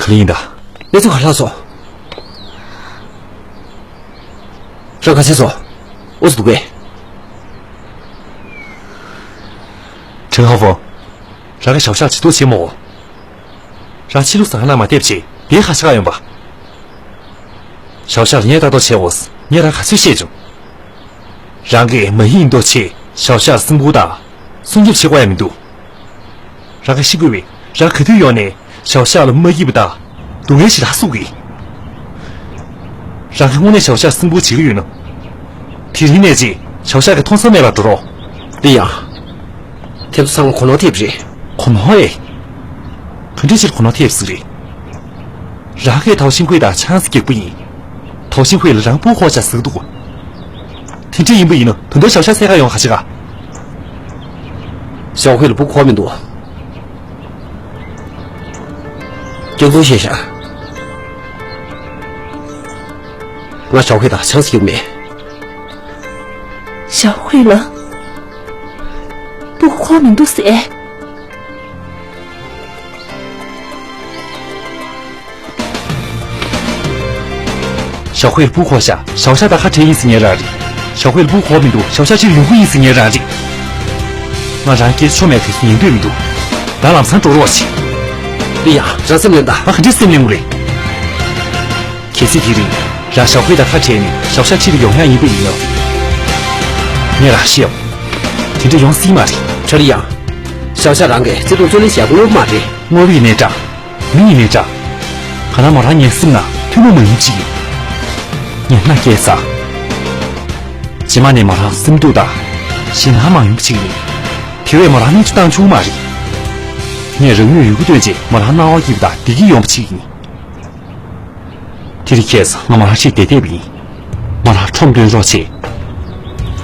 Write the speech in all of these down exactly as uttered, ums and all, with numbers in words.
ག་རེ་ཡིན་ད། གནས་ཚུལ་ག་རེ་ལྷག་སོང་། རང་ག་ཚད་སོང་། འོ་ཙི་འདུག་གས། ཁྲེན་ཧའོ་ཧྥང་། རང་གིས་ཞའོ་ཤ་ལ་ཇུས་གཏོགས་བྱེད་མོ། རང་ཕྱི་ལུགས་ཟ་ཁང་ནང་མ་བསྡད་པ་བྱས་དེའི་ཁ་ཤ་ག་ཡོང་པ། ཞའོ་ཤ་ལ་ངས་ལྟ་རྟོག་བྱས་འོ། ངས་རང་ག་ཚོད་བཤད་བྱུང་། རང་གིས་མ་ཡིན་མདོག་བྱས་ཞའོ་ཤ་ལ་སྲིན་བུ་དང་སྲུང་སྐྱོབ་བྱེད་དགོས་ཡ་མི་འདུག། རང་གིས་ཤེས་དགོས་པས་རང་ག་དུས་ཡོང་ནས་ཞའོ་ཤ་ལ་མ་སྐྱིད་པ་དང་སྡུག་བསྔལ་ཞིག་ལ་ཧ་སུ་གི། རང་གིས་དངོས་གནས་ཞའོ་ཤ་སྲིན་བུ་བྱེད་ཀྱི་ཡོད་ན། དེ་རིང་ནས་ཅིག་ཞའོ་ཤ་གི་མཐོང་ས་མེད་པར་འགྲོ་རོགས། ལི་ཡང་། དེ་ཚོ་ཚང་མ་གོ་ནོར་ཐེབས་རེད། གོ་ནོར་ཨེ། ག་འདྲ་ཅིག་གོ་ནོར་ཐེབས་ཟིག་རེད། རང་གིས་ཐའོ་ཤིན་ཧུའེ་དང་ཆང་ས་རྒྱག་པ་ཡིན། ཐའོ་ཤིན་ཧུའེ་ལ་རང་སྤུ་གུ་ཤ་ཟིག་འདུག། དེ་འདྲ་ཡིན་པ་ཡིན་ན་ད་དུང་ཞའོ་ཤ་སེ་ག་ཡོང་ག་ཞིག་ག། ཞའོ་ཧུའེ་ལ་སྤུ་གུ་མི་འདུག། སྐྱོན་འཛུགས་བྱས་ཤག། ང་ཞའོ་ཧུའེ་དང་ཆང་ས་རྒྱག་མེད། ཞའོ་ཧུའེ་ལ་སྤུ་གུ་མི་འདུག་ཟེར། ཞའོ་ཧུའེ་ལ་སྤུ་གུ་ཤ། ཞའོ་ཤ་དང་ཁ་བྲལ་ཡིན་ཟེར་ཉན་རང་རེད། ཞའོ་ཧུའེ་ལ་སྤུ་གུ་མི་འདུག། ཞའོ་ཤ་ཕྱིར་ཡོང་གི་ཡིན་ཟེར་ཉན་རང་རེད། ང་རང་སྐད་ཆ་མེད་དུས་ཉན་འདོད་མི་འདུག། ད་ལམ་སང་འགྲོ་རོགས་བྱེད། ལི་ཡང་རང་སེམས་ལེན་ད། ང་ག་འདྲས་སེམས་ལེན་དགོས་རེད། གལ་སྲིད་དེ་རིང་རང་ཞའོ་ཧུའེ་དང་ཁ་བྲལ་ནས་ཞའོ་ཤ་ཕྱིར་ཡོང་ཡག་ཡིན་པ་ཡིན་ན། ངས་རང་ཤེས་ཡོད། དེ་འདྲ་ཡོང་སྲིད་མ་རེད། ཁྲ་ལི་ཡང་། ཞའོ་ཤ་རང་གིས་བརྩེ་དུང་རྩོད་ལེན་བྱེད་དགོས་མ་རེད། དངོས་པོ་ཡིན་ནའི་འདྲ། མི་ཡིན་ནའི་འདྲ། གང་ལྟར་མོ་རང་ངའི་སེམས་ནང་ཐུན་མོང་མ་ཡིན་པ་ཅིག་ཡིན། ངས་མནའ་སྐྱེལ་ཚར། རྗེས་མ་ནས་མོ་རང་སེམས་སྡུག་དང་ཞེད་སྣང་མ་ཡོང་པ་ཅིག་ཡིན། དེ་བས་མོ་རང་གནོན་ཤུགས་བཏང་བྱུང་མ་རེད། ངས་རང་ཉིད་ཡོད་རྒུ་སྟོན་རྗེས་མོ་རང་སྣང་བ་སྐྱིད་པ་དང་བདེ་སྐྱིད་ཡོང་པ་ཅིག་ཡིན། དེ་རིང་ཁྱེད་ཚོ་ང་མོ་རང་ཆེད་བསྡད་བསྡད་པ་ཡིན། མོ་རང་ཁྲོམ་སྟོན་རོགས་བྱེད།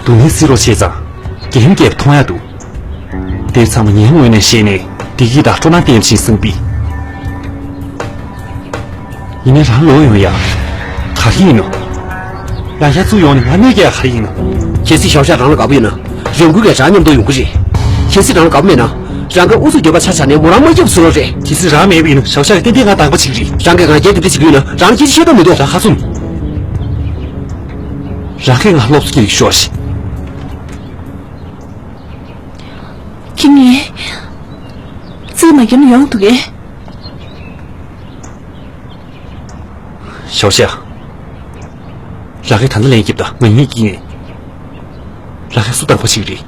སྡུག་བསྔལ་སེལ་རོགས་བྱེད་ཙང་། རྒྱལ་ཡུམ་རྒྱལ་པོ་མཐོང་ཡག་འདུག། དེ་ཚང་མ་ངའི་ངོས་ནས་བཤད་ནས་བདེ་སྐྱིད་དང་སྤྲོ་སྣང་བསྟན་བཞིན་གསུངས་པས། ཡིན་ནའི་རང་ལོག་ཡོང་ཡ། ག་རེ་ཡིན་ནོ། རང་ཤ་བཙུགས་ཡོང་ནས་ང་གནོད་སྐྱེལ་ཡ་ག་རེ་ཡིན་ནོ། གལ་སྲིད་ཞའོ་ཤ་རང་ལ་དགའ་པོ་ཡོད་ན། རང་འགུལ་གྱིས་རང་མཉམ་དུ་ཡོང་གི་རེད། གལ་སྲིད་རང་ལ་དགའ་པོ་མེད་ན། རང་གིས་ཨུ་ཚུགས་འགྱོད་པ་ཆ་བཞག་ནས་མོ་རང་མ་སྐྱིད་པ་བཟོ་རོགས་རེད། གལ་སྲིད་རང་མེད་པ་ཡིན་ན་ཞའོ་ཤ་གིས་ཏན་ཏན་ང་འདང་པ་བྱེད་ཀྱི་རེད། རང་གིས་ང་རྒྱལ་དེ་འདྲ་བྱེད་ཀྱི་ཡོད་ན་རང་ལ་སྐྱིད་ཤེས་ཐབས་མི་འདུག། རང་ཁ་བཙུམ། རང་གིས་ང་སློབ་གསོ་སྐྱེལ་ཤོག་ཤིག། ཁྱེད་ངས་རྩིས་མ་བརྒྱབ་ན་ཡོང་འདུག་གས། ཞའོ་ཤ། རང་གིས་ད་ལྟ་ལན་བརྒྱབ་ད་ང་གཉིས་ཀྱིས་ངས། རང་གིས་སུ་དང་པོ་ཞིག་རེད།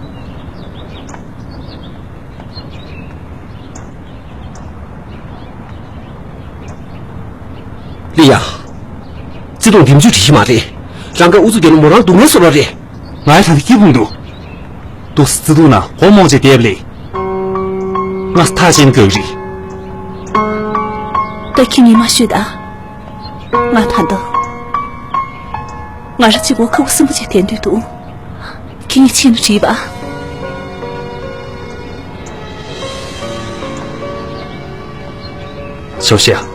ལི་ཡ། བརྩེ་དུང་འདི་མཆུ་བྲིས་ཤིག་མ་རེད། རང་གིས་ཨུ་ཚུགས་རྒྱབ་ན་མོ་རང་སྡུག་བསྔལ་བཟོ་རོགས་རེད། ང་ཡི་ད་ལྟ་སྐྱིད་པོ་མི་འདུག། འདུག་སེ་བརྩེ་དུང་ནང་སྒོར་མོ་ཅིག་བསྡད་པ་ལས། ང་ཐག་བཅད་ན་དགའ་གི་རེད། ད་ཁྱེད་ངས་མ་ཤོད་ད། ང་ད་ལྟ། ང་རང་གཅིག་པོ་ཁ་ཁུ་སིམ་པོ་བྱས་བསྡད་འདོད་འདུག། ཁྱེད་ངས་ཕྱིན་ན་འགྲིག་པ། ཞའོ་ཤ།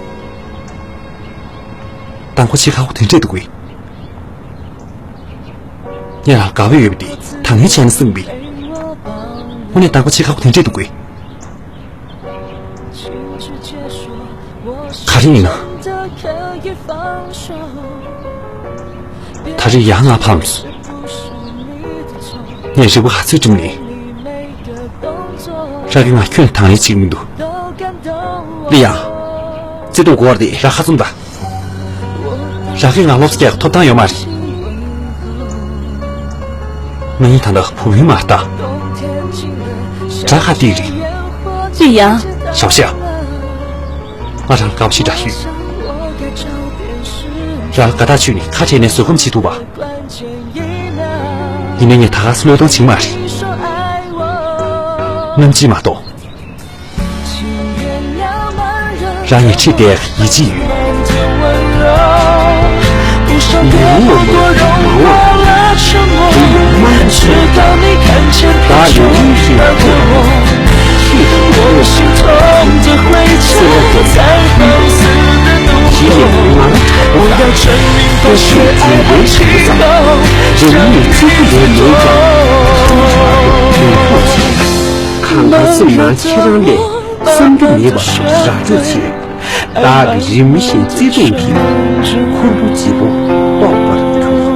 དང་པོ་ཁྱེད་ཁ་ཁུ་དེ་འདྲས་འདུག་གས། ངས་རང་དགའ་པོ་ཡོད་པ་འདི་དང་ལེན་བྱས་ན་བསམ་པས། དངོས་གནས་དང་པོ་ཁྱེད་ཁ་ཁུ་དེ་འདྲས་འདུག་གས། ག་རེ་ཡིན་ན། ད་རེས་ཡང་ང་ཕམ་སོང་། ངས་རེ་བ་ག་ཚོད་བསྒྲིམས་ནའི། རང་གིས་ང་ཁྱོན་ནས་དང་ལེན་བྱེད་ཀྱི་མི་འདུག། ལི་ཡ། བརྩེ་དུང་དགོས་པ་རེད། རང་ཁ་བཙུམ་ད། རང་གིས་ང་སློབ་གསོ་རྒྱག་ཐོབ་ཐང་ཡོད་མ་རེད། ང་གཉིས་ད་ལྟ་བུ་བུ་མ་རེད་ད། དགྲ་ཁ་གཏད་རེད། ཅི་ཡང་། ཞའོ་ཤ། ང་རང་ལ་དགའ་པོ་ཞེ་དྲག་ཡོད། རང་ལ་དགའ་ཐག་ཆོད་ནས་ཁ་བྲལ་ནས་བཟོད་སྒོམ་བྱེད་ཐུབ་པ། ཡིན་ནའི་ངས་ད་ག་སེ་བློས་གཏོང་བྱེད་ཀྱི་མ་རེད། ནམ་ཅིག་མ་གཏོགས། རང་ཉིད་ཁྲིད་བསྡད་ཡིད་ཆེས་ཡོད། ཉོན་མོངས་པ་མང་བ་དེ་ཡི་རྨང་གཞི་བདག་ཡོད་མིན་ཞིག་ཐུག་པ་ཁྱེད་ཀྱི་ཐུགས་སེམས་ལ་འགྲོ་བ་ཡིན། ཇི་ནས་ང་རང་གྲགས་པོ་དང་། ཁོ་ཤེས་འཛིན་པའི་དྲན་པ་ཙམ། རང་ཉིད་གཅིག་པུ་ལས་མེད་ཀྱང་། ཁོང་ཁྲོ་ཆེ། གང་ལྟར་སེམས་ནང་ཁྱེད་རང་ལས་བསམ་རྒྱུ་མེད་པ་ར་སྤྲོད་བྱེད། བདག་གི་རིམ་བཞིན་བརྩེ་དུང་གི་ཁུར་པོ་ལྗིད་པོ་རྟོགས་པར་གྱུར།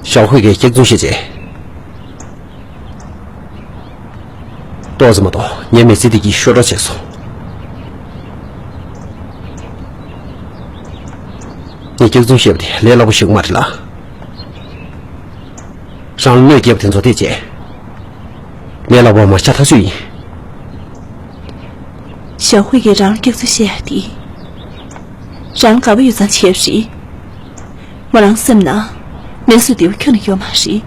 ཞའོ་ཧུའེ་གིས་སྐྱག་རྫུན་བཤད་རྗེས། ཏོག་ཙམ་མ་གཏོགས་ངའི་མི་ཚེ་འདི་གིས་ཤོར་བྲོ་བྱས་སོང་། ངས་སྐྱག་རྫུན་བཤད་པ་དེ་ལས་སླ་པོ་ཞིག་མ་རེད་ལ། རང་ལ་གནོད་སྐྱེལ་བ་དེ་ཚོ་བལྟས་རྗེས། ལས་སླ་པོ་མ་ཆགས་ཐག་ཆོད་ཡིན། ཞའོ་ཧུའེ་གིས་རང་ལ་སྐྱག་རྫུན་བཤད་ཡ་དེ། རང་དགའ་པོ་ཡོད་ཙང་བྱས་པ་རེད། མོ་རང་སེམས་ནང་གནས་ཚུལ་བདེ་པོ་ཁྱོན་ནས་ཡོད་མ་རེད།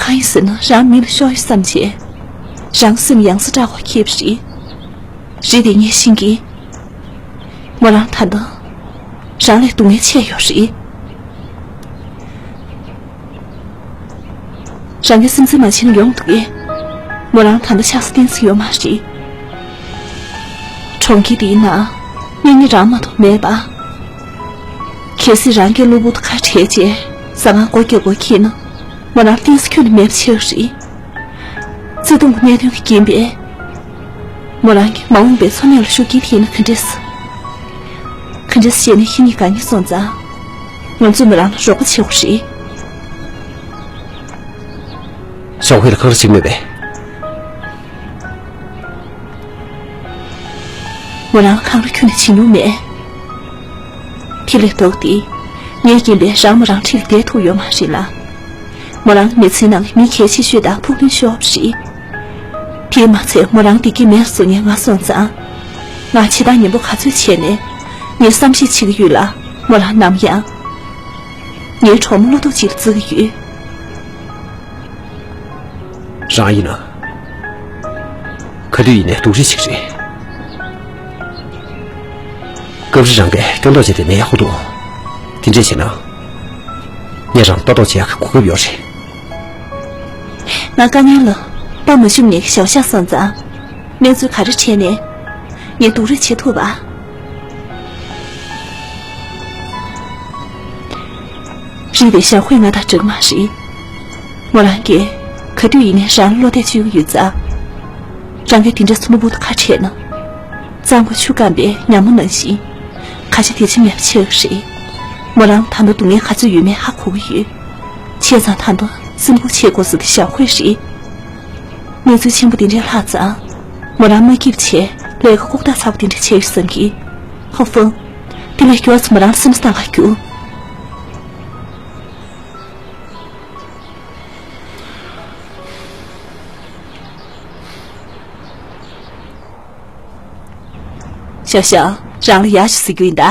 གང་ཡིན་ཟེར་ན་རང་མི་ལ་ཤོར་ཡོད་བསམ་བྱས། རང་སེམས་ཡང་སེ་སྐྲག་པ་ཁྱེར་བ་རེད། རེད་དེ་ངས་ཤེས་ཀྱི། མོ་རང་ད་ལྟ་རང་ལས་སྡུག་བསྔལ་ཆེ་ཡོད་རེད། རང་གི་སེམས་ཚེར་མ་བྱས་ན་ཡོང་འདུག་གས། མོ་རང་ད་ལྟ་ཆགས་ས་གཏན་ས་ཡོད་མ་རེད། གྲོང་ཁྱེར་འདིའི་ནང་གཉེན་ཉེ་རང་མ་གཏོགས་མེད་པ། གལ་སྲིད་རང་གི་གློ་བུར་དུ་ཁ་བྲལ་རྗེས་ཟ་ཁང་སྒོ་རྒྱག་དགོས་ཁེལ་ན། མོ་རང་གཏན་ས་ཁྱོན་ནས་མེད་པ་ཆགས་རེད། བརྩེ་དུང་གི་གནད་དོན་གྱི་རྐྱེན་པས། མོ་རང་གི་མ་འོངས་པའི་འཚོ་གནས་ལ་ཤུགས་རྐྱེན་ཐེབས་ན་ག་འདྲས། ག་འདྲས་བྱས་ནས་ཁྱེད་གཉིས་དགའ་ཉེ་སོང་ཙང་། ང་ཚོས་མོ་རང་ལ་རོགས་པ་བྱེད་དགོས་རེད། ཞའོ་ཧུའེ་ལ་འཁང་ར་བྱེད་ཀྱི་མེད་པས། མོ་རང་ལ་འཁང་ར་ཁྱོན་ནས་བྱེད་མྱོང་མེད། དེ་ལས་ལྡོག་སྟེ། ངའི་རྐྱེན་པས་རང་མོ་རང་འཁྲིས་ལ་བསྡད་ཐུབ་ཡོད་མ་རེད་ལ། མོ་རང་མི་ཚེའི་ནང་མི་གལ་ཆེ་ཤོས་དང་ཕུགས་འདུན་ཤོར་བ་རེད། དེས་མ་ཚད་མོ་རང་བདེ་སྐྱིད་མེད་བཟོ་མཁན་ང་སོང་ཙང་། ང་བྱེད་སྟངས་ངན་པ་ག་ཚོད་བྱས་ནས་ངས་བསམ་ཤེས་བྱེད་ཀྱི་ཡོད་ལ། མོ་རང་ནམ་ཡང་ངའི་གྲོགས་མོ་བློ་ཐུག་ཅིག་ལ་བརྩི་གི་ཡོད། རང་ཡིན་ན། ག་དུས་ཡིན་ནའི་སྡུག་རུས་ཅིག་རེད། སྐབས་རེ་རང་གིས་སྐྱོན་འདོགས་བྱས་ཏེ་མེད་ཡག་ཁོ་ཐུག་དེ་འདྲས་བྱས་ན། ངས་རང་ལྟ་རྟོག་བྱེད་ཡག་གི་གོ་སྐབས་ཡོད་རེད། ང་དཀའ་ངལ་ལ་དཔའ་མ་ཞུམ་ནས་ཞའོ་ཞའོ་སོང་ཙང་། གནས་ཚུལ་ག་རེ་འཕྲད་ནས་ངས་སྡུག་རུས་བྱེད་ཐུབ་པ། རེད་དེ་ཞའོ་ཧུའེ་ང་དང་འདྲ་གི་མ་རེད། མོ་རང་གིས་ག་དུས་ཡིན་ནའི་རང་ལ་བློ་གཏད་བཅོལ་གྱི་ཡོད་ཙང་། རང་གིས་དེ་འདྲ་སུ་མོ་བུ་དང་ཁ་བྲལ་ན། གཙང་པོ་ཆུ་སྐམ་པའི་ཉ་མོ་ནང་བཞིན། ཁ་ཆེ་དེ་ཆེ་མེད་པ་ཆགས་ཀྱི་རེད། མོ་རང་ད་ལྟ་སྡུག་བསྔལ་ག་ཚོད་ཡོད་མེད་ཧ་གོ་གི་ཡོད། བྱས་ཙང་ད་ལྟ་སེམས་ཁུར་བྱེད་དགོས་ས་དེ་ཞའོ་ཧུའེ་རེད། གནས་ཚུལ་ཆེན་པོ་དེ་འདྲའི་ལྷག་ཙང་། མོ་རང་མ་སྐྱིད་པ་བྱས་ལས་ཀ་ལྐུགས་རྟགས་ཚ་པོ་དེ་འདྲ་བྱས་ཡོད་བསམ་གི། ཧོ་ཧྥང་། དེ་ལས་མགྱོགས་ཙམ་མོ་རང་ལ་སེམས་བཟང་ག་རྒྱུགས། ཞའོ་ཞའོ། རང་ལ་ཡག་ཞིག་ཟེར་རྒྱུ་ཡིན་ད།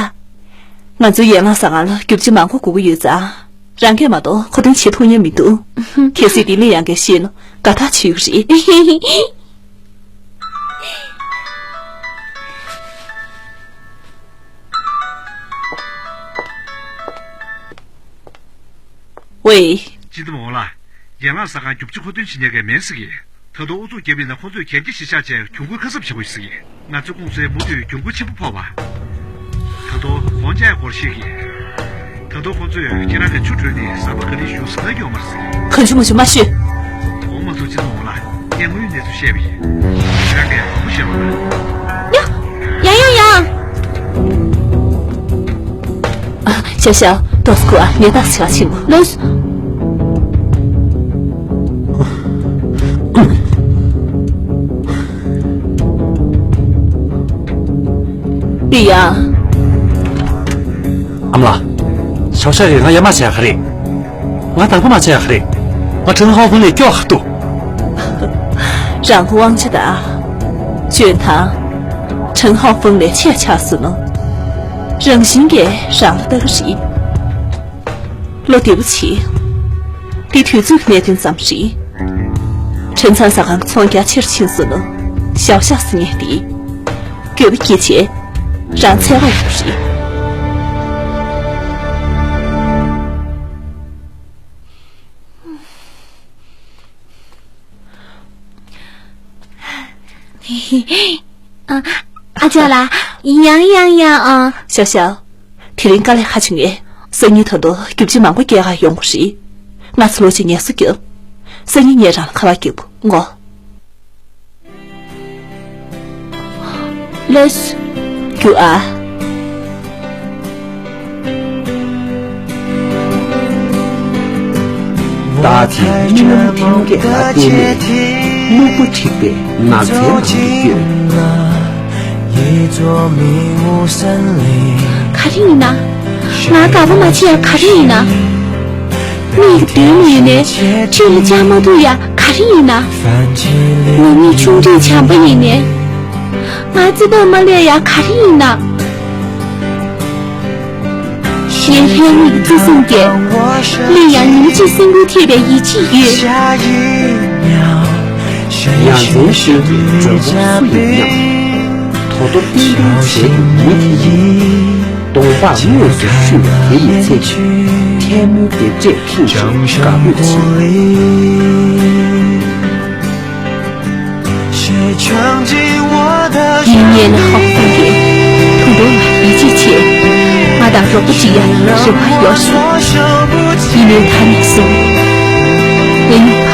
ང་ཚོའི་ཡན་ལག་ཟ་ཁང་ལ་རྒྱུ་ཆ་མང་པོ་དགོས་ཀྱི་ཡོད་ཙང་། རང་གིས་མ་གཏོགས་མཁོ་འདོན་བྱེད་ཐུབ་མཁན་མི་འདུག་གལ་སྲིད་ལྡི་ལི་ཡང་གིས་ཤེས་ན་དགའ་ཐག་ཆོད་ཀྱི་རེད། ཝེ། ཅི་ཏི་མོ་ལ། ཡན་ལག་ཟ་ཁང་རྒྱུ་ཆ་མཁོ་འདོན་བྱེད་མཁན་གྱི་མེད་ཟེར་གི། ད་དུང་ཨུ་ཚུགས་བརྒྱབ་ཡིན་ན་ཁོང་ཚོས་གན་རྒྱ་གཞི་བཞག་བྱས་གྱོང་གུན་ཁ་གསབ་བྱེད་དགོས་ཟེར་གི། ང་ཚོའི་ཁོང་ཚོས་མུ་མཐུད་གྱོང་གུན་ཆེན་པོ་ཕོག་པ། ད་དུང་གོང་ཆག་སྐོར་བཤད་གི། ད་དུང་ཁོང་ཚོས་ཁྱེད་རང་གི་ཆུ་དྲོན་ནས་ཟ་མ་ག་ལེར་ཞུ་ཟེར་ན་ཡོད་མ་རེད་ཟེར་གི། གང་བྱུང་མ་བྱུང་མ་ཤོད། འོ་མ་ཚོ་ཅི་ཙམ་འོང་ལ། ངས་དངོས་ཡོད་གནས་ཚུལ་བཤད་པ་ཡིན། ཁྱེད་རང་གིས་ཧ་གོ་ཤེས་པ་ལ། ཡ། ཡ་ཡ་ཡ། ཞའོ་ཞའོ། ཏོག་ཙམ་ཁུ་ཨ། ངས་ཏོག་ཙམ་ཆེ་བ་ཕྱིན་གོ། ལོས། ལི་ཡ། ཨ་མ་ལགས། ཞའོ་ཞའོ་ཡིས་ང་ཡ་མ་བྱེད་ཡག་ག་རེད། ང་དང་པོ་མ་བྱེད་ཡག་ག་རེད། ང་ཁྲེན་ཧའོ་ཧྥང་ལས་སྐྱོ་བ་འདུག་རང་དབང་ཆ་དང་། འཇོན་ཐང་། ཁྲེན་ཧའོ་ཧྥང་ལས་ཆེ་ཆགས་སོང་ན། རང་བཞིན་གྱིས་རང་ལ་ལྟ་གི་རེད། བློ་བདེ་པོ་བྱེད། འདི་དུས་ཚོད་ཀྱི་གནད་དོན་ཙམ་རེད། ཁྲེན་ཚང་ཟ་ཁང་གི་ཚོང་རྒྱ་ཆེར་ཕྱིན་སོང་ན། ཞའོ་ཞའོ་ཟེར་མཁན་དེ། འགྱོད་པ་སྐྱེས་བྱས། རང་འཚེ་བ་ཡོང་རེད། ཨ། ཨ་ཅག་ལགས། ཡང་ཡང་ཡང་ཨ། ཞའོ་ཞའོ། དེ་རིང་དཀའ་ལས་ཁག་ཆེ་ངས། སང་ཉིན་ད་དུང་རྒྱུ་ཆ་མང་པོ་སྐྱེལ་ག་ཡོང་དགོས་རེད། ང་ཚོ་ལོག་ཅིག་ངལ་གསོ་རྒྱབ། སང་ཉིན་ངས་རང་ལ་ཁ་པར་རྒྱག་གོ། ལགས་སོ། རྒྱུགས་ཨ། བདག་གིས་མིག་ནམ་ཐིམ་སྐད་ལ་བལྟས་ནས། སྨུག་པ་འཁྲིགས་པའི་ནགས་ཚལ་ནང་དུ་བསྐྱོད། ག་རེ་ཡིན་ན། ང་དགའ་པོ་མ་བྱེད་ཡ་ག་རེ་ཡིན་ན། མིག་གི་མདུན་ལ་ཡིན་ནའི། འཁྲིས་ལ་བཅར་མ་ཐུབ་ཡ་ག་རེ་ཡིན་ན། ང་གཉིས་ཆུང་འདྲིས་བྱམས་པ་ཡིན་ནའི། ང་རྩེ་ཐོག་མ་སླེབས་ཡ་ག་རེ་ཡིན་ན། ངའི་ལྷའི་མིག་བརྩེ་སེམས་ཀྱིས། གླིང་ཡང་ཉིན་གཅིག་སེམས་འགུལ་ཐེབས་པའི་ཡིད་ཆེས་ཡོད། ཡ་མཚན་ཤོད་ཀྱི་མགྲོན་པོ་སུ་ཡིན་སྙམ། དོ་དོ་ཏན་ཏན་བྱེད་ཀྱི་མི་དེ་ཡིན། གདོང་པགས་དངོས་སུ་བཤུས་པ་དེ་ཡི་ཚེ། ཐལ་མོའི་རྡེབ་སྒྲས་ཁེངས་ཤིང་དགའ་འབོད་བྱེད། ཡིན་ནའི་ཧའོ་ཧྥང་གིས་ད་དུང་ང་ཡིད་ཆེས་བྱས། ང་དང་རོགས་པ་བྱེད་ཡ་རེ་བ་ཡོད་རེད། ཡིན་ནའི་ད་ནས་བཟུང་ང་གཉིས་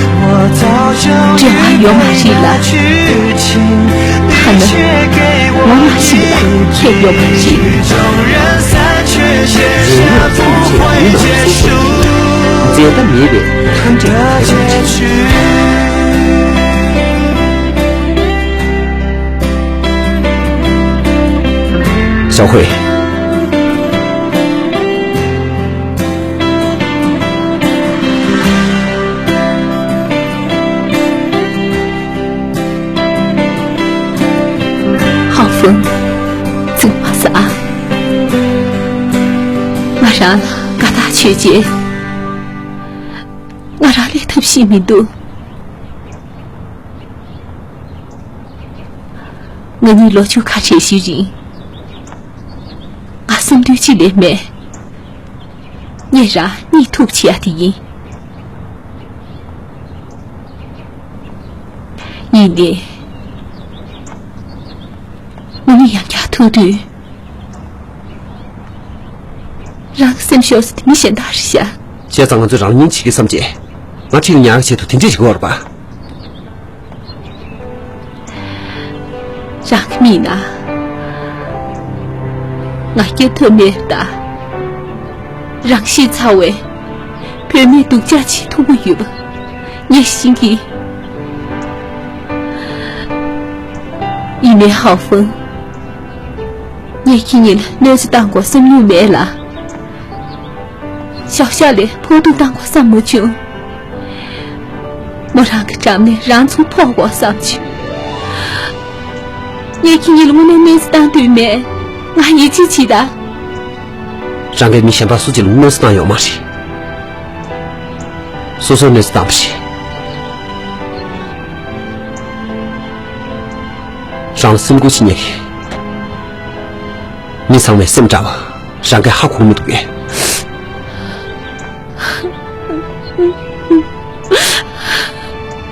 བར་འབྲེལ་བ་ཡོད་མ་རེད་ལ། ད་ནི་ངོ་མ་ཤེས་པ་ཁྱད་ཡོད་མ་རེད། རེ་བ་ཐམས་ཅད་ཉིན་མ་ཚེ་ཞིག་འཛད་མཐའ་མེད་པའི་མཐའ་འབྲས་ཞའོ་ཧུའེ། ཧའོ་ཧྥང་། གཙིགས་མ་ཟ། ང་རང་ལ་དགའ་ཐག་ཆོད་རྗེས། ང་རང་ལས་ཐབས་ཤེས་མི་འདུག་ང་གཉིས་ལོ་བཅུ་ཁ་ཤས་ཤིག་རིང་། ང་བསམ་དོན་གཅིག་ལས་མེད། ངས་རང་གཉིད་ཐུབ་བྱེད་ཡ་དེ་ཡིན། ཡིན་ནའི། ང་གཉིས་ཡང་བསྐྱར་ཐུག་དུས། རང་གི་སེམས་ཤོར་ས་དེ་མི་གཞན་དག་རེད་ཤག་བྱས་ཙང་ང་ཚོས་རང་ལ་སྙིང་རྗེ་གི་བསམ་བྱས། ང་ཁྲིད་ལ་ཉར་གི་ཆེད་དུ་དེ་འདྲས་ཞིག་གོ་བར་པ། རང་གི་མིག་ནང་ང་སྐྱེ་ཐབས་མེད་པ་དང་། རང་ཤི་ཚར་བའི་བུད་མེད་སྡུག་ཅག་ཅིག་མཐོང་གི་ཡོད་པ་ངས་ཤེས་ཀྱི། ཡིན་ནའི་ཧའོ་ཧྥང་། ངས་ཁྱེད་གཉིས་ལ་གནོད་འཚེ་བཏང་དགོས་བསམ་མྱོང་མེད་ལ། ཞའོ་ཞའོ་ལ་ཕོག་ཐུག་བཏང་དགོས་བསམ་མ་བྱུང་། མོ་རང་གི་འགྲམ་ནས་རང་ཚུར་ཕོག་དགོས་བསམ་བྱུང་། ངས་ཁྱེད་གཉིས་ལ་དངོས་གནས་གནོད་འཚེ་བཏང་འདོད་མེད། ང་ཡིད་ཆེས་བྱེད་ད། རང་གིས་མི་གཞན་པ་སུ་གཅིག་ལ་གནོད་འཚེ་བཏང་ཡོད་མ་རེད། སོ་སོར་གནོད་འཚེ་བཏང་བ་རེད། རང་ལ་སེམས་ཁུར་བྱེད་མཁན་གྱི་མི་ཚང་མའི་སེམས་འདྲ་བ་རང་གིས་ཧ་གོ་མི་འདུག་གས།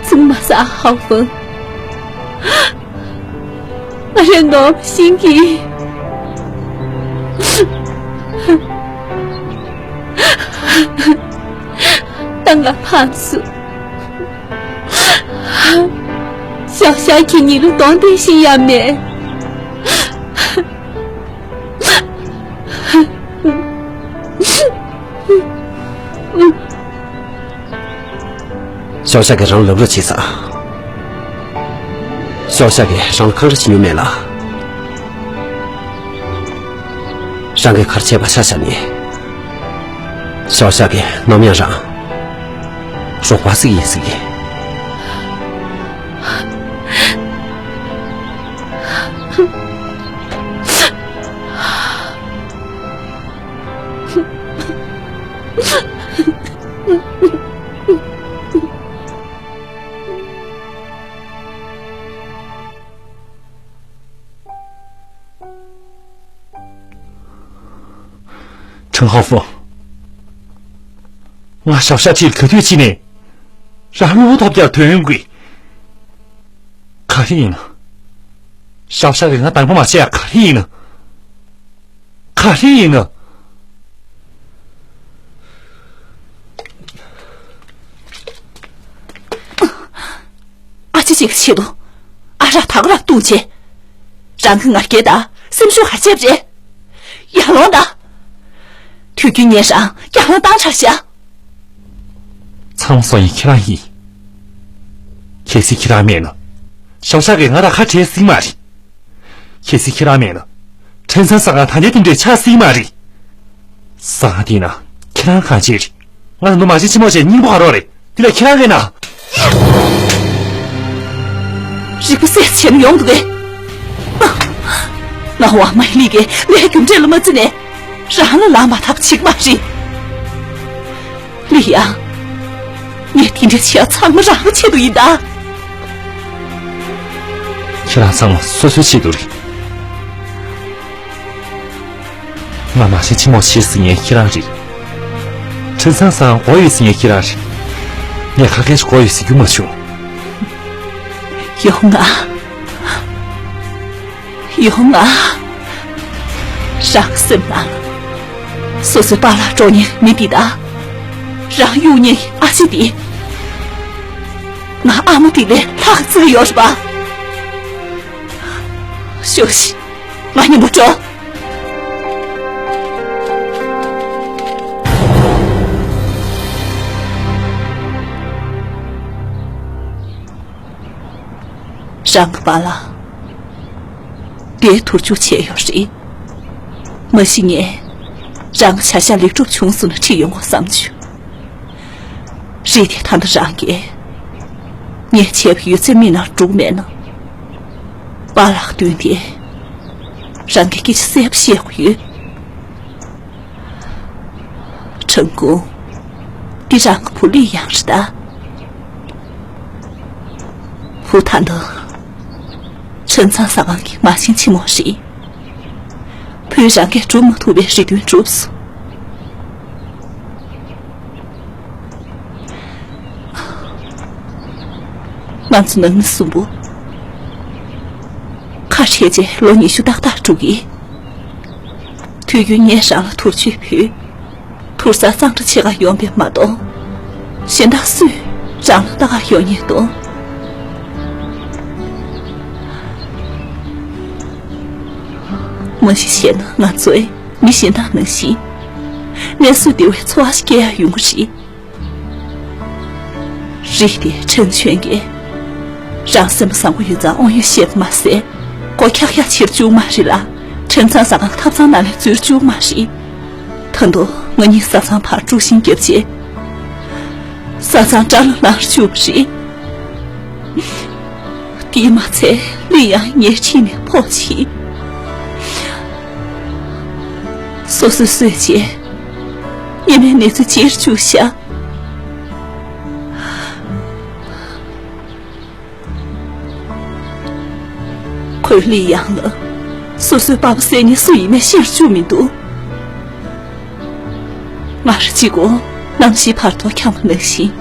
གཙིགས་མ་ཟ་ཧའོ་ཧྥང་། ང་རའི་ནོར་བུ་ཤིང་གི་གཏམ་ལ་ཕངས་སོང་། ཞའོ་ཞའོ་ཁྱེད་གཉིས་ལ་གདོང་གཏད་ཤེས་ཡ་མེད། ཞའོ་ཞའོ་གིས་རང་ལབ་རོགས་བྱས་ཙང་། ཞའོ་ཞའོ་གིས་རང་ལ་འཁང་ར་བྱེད་མྱོང་མེད་ལ། རང་གིས་ག་རེ་བྱས་པ་ཆ་བཞག་ནས། ཞའོ་ཞའོ་གིས་ནམ་ཡང་རང་རོགས་པ་ཟིག་ཡིན་ཟེར་གི། ཁྲེན་ཧའོ་ཧྥང་། ང་ཞའོ་ཞའོ་ཁྲིད་ག་དུས་ཕྱིན་ནས་རང་བློ་ཐོབ་རྒྱག་དོན་ཡོང་གི། ག་རེ་ཡིན་ན། ཞའོ་ཞའོ་གིས་ང་དང་པོ་མ་བྱས་ཡ་ག་རེ་ཡིན་ན། ག་རེ་ཡིན་ན། ཅི་ཞིག་ཆེད་དུ་ཨ་རག་དག་རག་བཏུང་བྱས། རང་གི་ང་རྒྱལ་དང་སེམས་ཤུགས་ཧར་བྱས་པ་རེད། ཡར་ལོངས་དང་། དུས་རྒྱུན་ངས་རང་ཡར་ལོངས་བཏང་ཆ་བཞག་ཚང་མ་སོང་ཡིན་ཁྱེད་རང་ཡིན། གལ་སྲིད་ཁྱེད་རང་མེད་ན། ཞོགས་ཇག་གིས་ང་དང་ཁ་བྲལ་སྲིད་མ་རེད། གལ་སྲིད་ཁྱེད་རང་མེད་ན། ཁྲེན་ཚང་ཟ་ཁང་ད་ལྟའི་དེ་འདྲས་ཆགས་སྲིད་མ་རེད། ཟ་ཁང་དེ་ན་ཁྱེད་རང་གང་བྱེད་རེད། ང་ད་དུང་མ་ཤི་ཆི་མོ་བྱས་སྙིང་པོ་ག་རོགས་རེད། དེ་ལ་ཁྱེད་རང་གིས་ན། རིག་པ་གསལ་བྱེད་ན་ཡོང་འདུག་གས། ང་དབང་མ་ཡིན་ལི་གས་ལས་རྒྱུ་འབྲས་ལ་མ་བརྩི་ནས། རང་ལ་ལ་མ་ཐབས་བྱེད་ཀྱི་མ་རེད། ལི་ཡང་། ངས་དེ་འདྲ་བྱས་ཚང་མ་རང་གི་ཆེད་དུ་ཡིན་ད། ཁྱེད་རང་ཚང་མ་སོ་སོའི་ཆེད་དུ་རེད། ང་མ་ཤི་ཆི་མོ་བྱས་ཟེར་མཁན་ཁྱེད་རང་རེད། ཁྲེན་ཚང་ཟ་ཁང་དགོས་ཡོད་ཟེར་མཁན་ཁྱེད་རང་རེད། ངས་ཁ་སྐད་ཞིག་དགོས་ཡོད་ཟེར་རྒྱུ་མ་བྱུང་། ཡོང་ང་། ཡོང་ང་། རང་སེམས་ནང་། སོ་སོའི་པཱ་ལགས་འགྲོ་མཁན་མི་འདི་དང་། རང་གཡུག་མཁན་ཨ་ཅེ་འདི། ང་ཨ་མ་འདི་ལས་ལྷག་བརྩི་གི་ཡོད་རེད་པ། ཤོག་ཤིག་ང་མཉམ་པོ་འགྲོ། རང་གི་པཱ་ལགས་དེ་དུར་འཇུག་བྱས་ཡོད་རེད། མ་གཞི་ངས་རང་གི་བྱ་བཞག་ལེགས་གྲུབ་བྱུང་སོང་ན་ཁྲིད་ཡོང་དགོས་བསམ་བྱུང་། རེད་དེ་ད་ལྟ་རང་གིས་ངས་བྱས་པ་ཡོད་ཚད་མིག་ནང་འགྲོ་གི་མེད་ན། པཱ་ལགས་མདུན་དེ་རང་གིས་སྐད་ཆ་གསལ་པོ་བཤད་དགོས་ཡོད། ཁྲང་ཀུང་། འདི་རང་གི་བུ་ལི་ཡང་རེད་ད། བུ་ད་ལྟ་ཁྲེན་ཚང་ཟ་ཁང་གི་མ་བྱན་ཆེན་མོ་རེད། བུས་རང་གིས་སྒྲུབ་མ་ཐུབ་པའི་རེ་འདུན་བསྒྲུབས་སོང་། ང་ཚོ་ནང་མི་གསུམ་པོ་ཁ་བྲལ་རྗེས་ལོ་ཉི་ཤུ་ཏག་ཏག་འགྲོ་གི། དུས་རྒྱུན་ངས་རང་ལ་དུར་གཅོད་ཕུལ། དུར་ས་གཙང་སྦྲ་བྱེད་ག་ཡོང་བས་མ་གཏོགས། གཞན་དག་སུས་རང་ལ་ལྟ་ག་ཡོང་ཉེན་འདུག། མ་གཞི་བཤད་ན་ང་ཚོས་མི་གཞན་དག་ནང་བཞིན། གནས་ཚུལ་འདི་བས་ཚོར་བ་ཞིག་སྐྱེ་ཡ་ཡོང་གི་རེད། རེད་དེ་ཁྲེན་ཆོན་གྱིས་རང་སེམས་བཟང་པོ་ཡོད་ཙང་དབང་ཡོད་བཤད་པ་མ་ཟད། མགོ་འཁྱག་འཁྱག་བྱེད་བཅུག་མ་རེད་ལ། ཁྲེན་ཚང་ཟ་ཁང་ཐབ་ཚང་ནང་ནས་འཛུལ་བཅུག་མ་རེད། ད་དུང་ང་གཉིས་ས་གཙང་ཕར་དཀྲུག་ཤིང་བརྒྱབ་རྗེས། ས་གཙང་དགྲ་ལ་ལངས་བཅུག་པ་རེད། དེས་མ་ཚད་ལི་ཡང་ངའི་འཁྲིས་ནས་ཕོག་ཕྱིན། སོ་སོས་གསོས་བྱས། ཉི་མའི་ནས་ཚུལ་བྱེད་བཅུག་ཤག་ཁོས་ལི་ཡང་ལ་སོ་སོའི་པ་ཕ་གསད་མཁན་སུ་ཡིན་མིན་ཤེས་བཅུག་མི་འདུག་ང་རང་གཅིག་པོ་གནམ་གཤིས་བར་དོ་འཁྱམས་པ་ནང་བཞིན།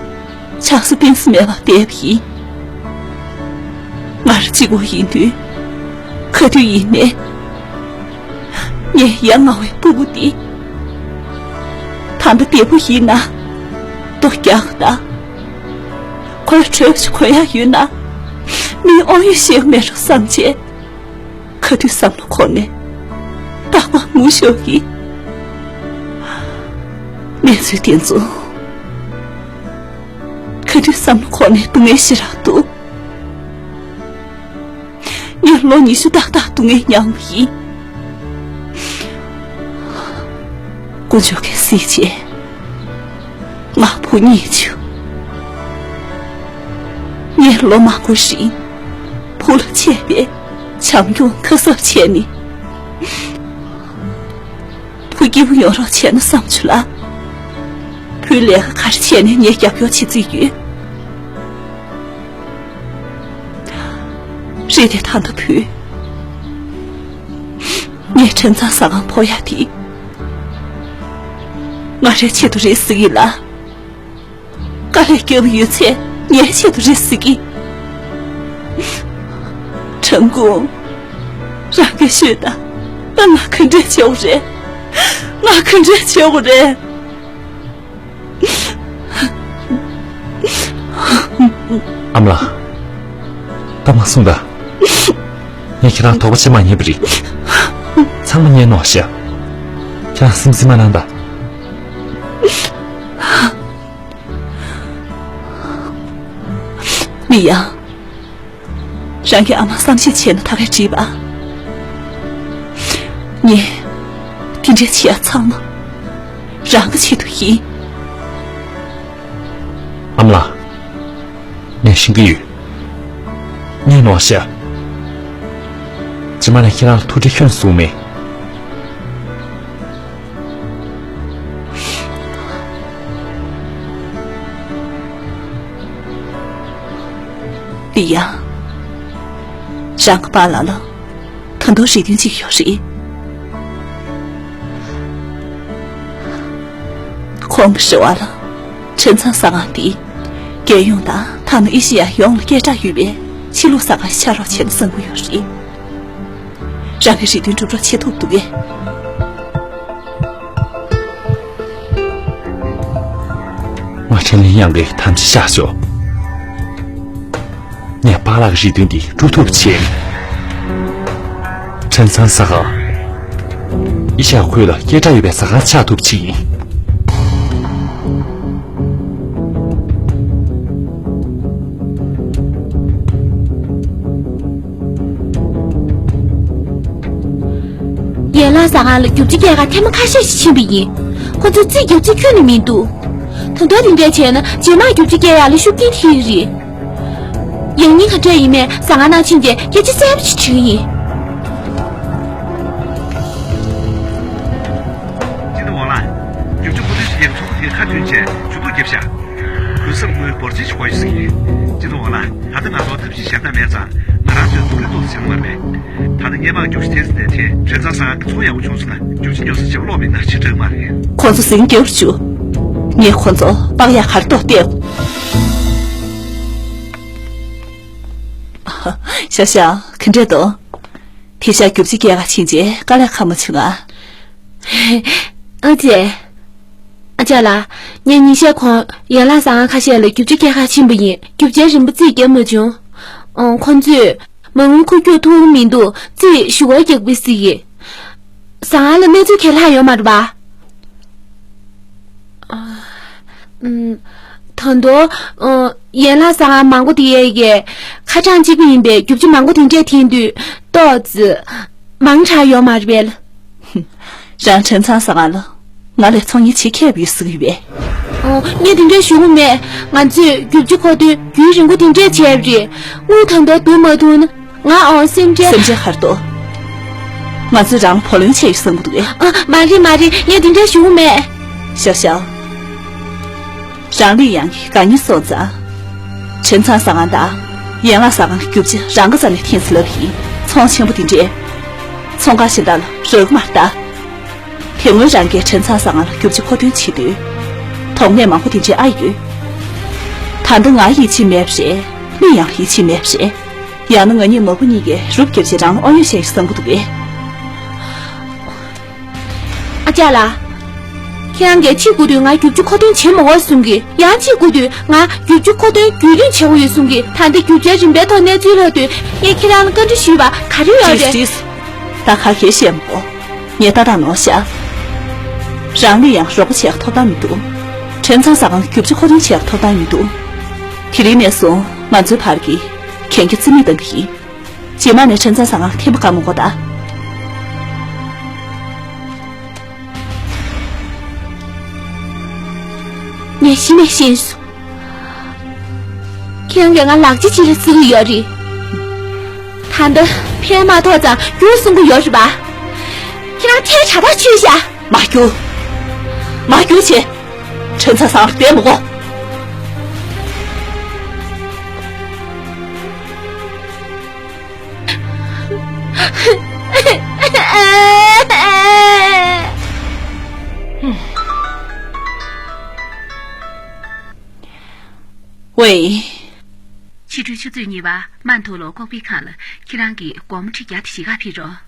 ཆགས་སུ་གཏིང་སུ་མེད་པར་བསྡད་པ་ཡིན། ང་རང་གཅིག་པོ་ཡིན་དུས། ག་དུས་ཡིན་ནའི། ངས་ཡ་ང་བའི་སྤུ་གུ་འདི། ད་ལྟ་བདེ་པོ་ཡིན་ན། རྡོ་རྒྱག་དང་། ཁོའི་གྲོད་ཀྱི་གོན་ཡག་ཡོད་ན། མིའི་དབང་ཡོད་ཤེས་མེད་རོགས་བསམ་བྱས། ག་དུས་བསམ་བློ་འཁོར་ནས་རྟག་པར་ངུ་ཤོར་གི། གནས་ཚུལ་དེ་ཚོ་ག་དུས་བསམ་བློ་འཁོར་ནས་སྡུག་བསྔལ་ཞེ་དྲག་འདུག་ངས་ལོ་ཉི་ཤུ་ཏག་ཏག་སྡུག་བསྔལ་མྱངས་པ་ཡིན། དཀོན་མཆོག་གིས་གཟིགས་བྱས། ང་བུ་རྙེད་བྱུང་། ངས་ལོ་མང་པོའི་རིང་བུ་ལ་ཆད་པའི་བྱམས་སྐྱོང་ཁ་གསབ་བྱས་ནས། བུ་སྐྱིད་པོ་ཡོང་རོགས་བྱས་ན་བསམ་བྱུང་ལ། བུས་ལས་ཀ་ག་རེ་བྱས་ནས་ངས་རྒྱབ་སྐྱོར་བྱེད་རྩིས་ཡོད། རེད་དེ་ད་ལྟ་བུས། ངས་ཁྲེན་ཚང་ཟ་ཁང་ཕོག་ཡ་དེ། ང་རའི་ཆེད་དུ་རེད་ཟེར་གི་ལ། དཀའ་ལས་བརྒྱབ་ཡོད་ཚད་ངའི་ཆེད་དུ་རེད་ཟེར་གི། ཁྲང་ཀུང་། རང་གིས་ཤོད་དང་། ད་ང་ག་འདྲས་བྱེད་དགོས་རེད། ང་ག་འདྲས་བྱེད་དགོས་རེད། ཨ་མ་ལགས། ད་མ་གསུངས་ད། ངས་ཁྱེད་རང་དོགས་པ་བྱེད་མ་ཉན་པ་རེད། ཚང་མ་ཉན་ནོ་ཤ། ཁྱེད་རང་སེམས་སེམས་མ་གནང་ད། ལི་ཡང་། རང་གི་ཨ་མ་བསམ་ཤེས་བྱས་ན་ད་གས་བྲིས་པ། ངས་དེ་འདྲའི་བྱས་ཚང་མ་རང་གི་ཆེད་དུ་ཡིན། ཨ་མ་ལགས། ངས་ཤེས་ཀྱི་ཡོད། ངས་ནོར་ཤ། རྗེས་མ་ནས་ཁྱེད་རང་ལ་ཐུགས་ཁྲལ་ཁྱོན་བཟུང་མེད། ལི་ཡ། རང་གི་པཱ་ལགས་ལ་ད་དུང་རེ་འདུན་གཅིག་ཡོད་རེད། ཁོང་གི་རེ་བ་ལ་ཁྲེན་ཚང་ཟ་ཁང་འདི་རྒྱལ་ཡོངས་དང་ཐ་ན་ཨེ་ཤེ་ཡ་ཡོངས་ལ་སྐད་གྲགས་ཡོད་པའི་ཕྱི་ལུགས་ཟ་ཁང་ཆགས་རོགས་བྱས་ན་བསམ་གྱི་ཡོད་རེད། རང་གི་རེ་འདུན་འགྲུབ་རོགས་བྱེད་ཐུབ་འདུག་གས། ང་ཁྲེན་ལི་ཡང་གི་ཐམས་ཅད་བཤགས་ཤོག་ངས་པཱ་ལགས་ཀྱི་རེ་འདུན་འདི་འགྲུབ་ཐུབ་བྱེད། ཁྲེན་ཚང་ཟ་ཁང་ཨེ་ཤ་ཡ་ཁུལ་ལ་སྐད་གྲགས་ཡོད་པའི་ཟ་ཁང་ཆགས་ཐུབ་བྱེད་ཡིན། ཡན་ལག་ཟ་ཁང་ལ་རྒྱུ་ཆ་སྐྱེལ་ག་ཐེངས་མ་ཁ་ཤས་ཤིག་ཕྱིན་པ་ཡིན། ཁོ་ཚོས་རྩིས་རྒྱག་རྩིས་ཁྱོན་ནས་མི་འདུག་ད་དུང་དེ་འདྲ་བྱས་ན་རྗེས་མ་རྒྱུ་ཆ་སྐྱེལ་ཡག་ལ་ཤུགས་རྐྱེན་ཐེབས་ཀྱི་རེད། ཡང་སྙིང་ག་འདྲ་ཡིན་མིན་ཟ་ཁང་ནང་ཕྱིན་རྗེས་སྐད་ཆ་གསལ་པོ་ཞིག་དྲི་གི་ཡིན། ཅི་ནུ་འོ་ལགས། རྒྱུ་ཆ་མཁོ་འདོན་བྱེད་མཁན་གྱི་ཚོགས་པ་དེས་ཁ་བསྟུན་བྱས་ཇུས་གཏོགས་བརྒྱབ་ཤག་གུན་གསབ་དངུལ་འབོར་ཆེན་ཞིག་དགོས་ཡོད་ཟེར་གྱི་ཡོད། ཅི་ནུ་འོ་ལགས། ད་ལྟ་ང་ཚོར་ཐབས་ཤེས་གཞན་དག་མེད་ཙང་ང་རང་ཚོས་ཐུགས་ཁུར་ཏོག་ཙམ་བྱེད་ཀྱི་མ་རེད། ད་ལྟ་སྔས་མ་རྒྱུག་ཤུགས་ཐེབས་ཟིན་པའི་ཐད་ཁྲེན་ཚང་ཟ་ཁང་གི་ཚོང་ཡག་པོ་བྱུང་སོང་ན་རྒྱུག་ཆ་ཉོ་ས་བྱེད་པ་ཀློག་མིན་ན་ཕྱིར་སྤྲོད་ཀྱི་མ་རེད། ཁོང་ཚོ་ཟིང་རྒྱབ་བཅུག་ངས་ཁོང་ཚོ་དཔག་ཡག་ག་རེ་གཏོང་བལྟས། ཤ་ཤ། ག་འདྲས་འདུག་དེ་ཤག་རྒྱུག་ཆ་སྐྱེལ་ག་ཕྱིན་རྗེས་དཀའ་ལས་ཁག་མ་བྱུང་ང་། ཨ་ཅེ། ཨ་ཅག་ལགས། ངས་ཉིན་ཤས་གོང་ཡན་ལག་ཟ་ཁང་ཁ་ཤས་ལ་རྒྱུག་ཆ་སྐྱེལ་ག་ཕྱིན་པ་ཡིན། རྒྱུག་ཆའི་རིན་པ་རྩིས་བརྒྱབ་མ་བྱུང་། ཨང་། ཁོང་ཚོས་མ་དངུལ་འཁུར་རྒྱུར་ཐུགས་མི་འདུག་རྩིས་ཞུ་སྒོ་རྒྱག་པའི་སྲིད་ཀྱི། ཟ་ཁང་ལ་གནས་ཚུལ་གང་ཡང་ལྷག་ཡོད་མ་རེད་པ། ཨུམ། ད་དུང་། ཨོ། ཡན་ལག་ཟ་ཁང་མང་པོ་དེ་ཡས་ཀྱི་ཁ་གྲངས་གཅིག་པ་ཡིན་པའི་རྒྱུ་ཆ་མང་པོ་དེ་འདྲས་འཐེན་དུས་ཏོག་ཙི་མང་དྲགས་ཡོད་མ་རེད་པས། རང་ཁྲེན་ཚང་ཟ་ཁང་ལ་ང་ལས་ཚོང་གཉེར་བྱེད་མཁས་པ་ཡོད་ཟེར་གྱི་ཡོད་པས། ཨོ། ངས་དེ་འདྲས་ཞུ་གི་མེད། ང་ཚོས་རྒྱུ་ཆ་མཁོ་འདོན་རྒྱུན་རིང་པོ་དེ་འདྲས་བྱས་པ་རེད། དངུལ་ད་དུང་བསྡུ་མ་ཐུབ་ན། ང་འོང་སེམས་ཁྲལ། སེམས་ཁྲལ་ག་རེ་འདུག་ང་ཚོས་རང་ལ་བུ་ལོན་ཆད་ཡོད་བསམ་གྱི་འདུག་གས། ཨ། མ་རེད་མ་རེད། ངས་དེ་འདྲ་ཞུ་གི་མེད། ཞའོ་ཞའོ། རང་ལི་ཡང་གིས་དགའ་ཉེ་སོང་ཙང་། ཁྲེན་ཚང་ཟ་ཁང་དང་ཡན་ལག་ཟ་ཁང་གི་རྒྱུ་ཆ་རང་གི་རྩ་ནས་འཐེན་ཟེར་ལབ་ཡིན། ཚོང་ཆེན་པོ་དེ་འདྲས་ཚོང་ཁང་གཞན་དག་ལ་རག་གི་མ་རེད་ད། དེ་སྔོན་རང་གིས་ཁྲེན་ཚང་ཟ་ཁང་ལ་རྒྱུ་ཆ་མཁོ་འདོན་བྱེད་དུས། དོགས་གནད་མང་པོ་དེ་འདྲས་ཨ་ཡོད། ད་ལྟ་ང་ཡིད་ཆེས་མེད་པ་རེད། ལི་ཡང་ཡིད་ཆེས་མེད་པ་རེད། ཡང་ན་ང་གཉིས་ནོར་བུ་གཉིས་ཀྱིས་རུབ་བརྒྱབ་བྱས་རང་ལ་ཨོ་ཡོད་བཤད་ཡོད་བསམ་གྱི་འདུག་གས། ཨ་ཅག་ལགས། ཁྱེད་རང་གིས་ཕྱི་དགོས་དུས་ང་རྒྱུག་ཆུ་མཁོ་འདོན་བྱེད་མི་དགོས་གསུང་གི། ཡང་ཕྱི་དགོས་དུས་ང་རྒྱུག་ཆུ་མཁོ་འདོན་རྒྱུན་རིང་བྱེད་དགོས་ཡོད་གསུང་གི། ད་ལྟ་རྒྱུ་ཆའི་རིན་པའི་ཐོག་གནས་ཚུལ་ལྷག་དུས་ངས་ཁྱེད་རང་ལ་བཀའ་འདྲི་ཞུས་པ་ག་རེ་ཡོད་རེད། ཏིས་ཏིས། ད་ག་གེ་བཤད་མི་དགོས། ངས་ཏག་ཏག་ནོར་བཞག་རང་ལུས་ཡང་རོགས་པ་བྱེད་ཡག་ཐོབ་ཐང་མི་འདུག་ཁྲེན་ཚང་ཟ་ཁང་གི་རྒྱུག་ཆུ་མཁོ་འདོན་བྱེད་ཡག་ཐོབ་ཐང་མི་འདུག་དེ་རིང་ནས་བཟུང་ང་ཚོའི་བར་གྱི་གན་རྒྱ་རྩིས་མེད་བཏང་གི་ཡིན། རྗེས་མ་ནས་ཁྲེན་ཚང་ཟ་ཁང་ལ་ཐེམ་པ་བཀག་མི་དགོས་ད། ངས་གཞི་ནས་ཤེས་སོང་། ཁྱེད་རང་གིས་ང་ལག་ཆ་ཅིག་ལ་བརྩི་གི་ཡོད་རེད། ད་ལྟ་ཕན་མ་ཐོགས་ཙང་རྒྱུགས་གསུང་གི་ཡོད་རེད་པ། ཁྱེད་རང་ཐལ་དྲགས་ཐག་ཆོད་ཤག་མ་རྒྱུགས། མ་རྒྱུགས་བྱས། ཁྲེན་ཚང་ཟ་ཁང་ལ་བསྡད་མི་དགོས། ཝེ། ཕྱི་དྲོའི་ཆུ་ཚོད་གཉིས་པ་མན་ཐོ་ལོ་ཀོག་པའི་ཁང་ལ་ཁྱེད་རང་གིས་སྒོར་མོ་ཁྲི་བརྒྱ་དེ་གཞིས་ཀ་ཕུལ་རོགས།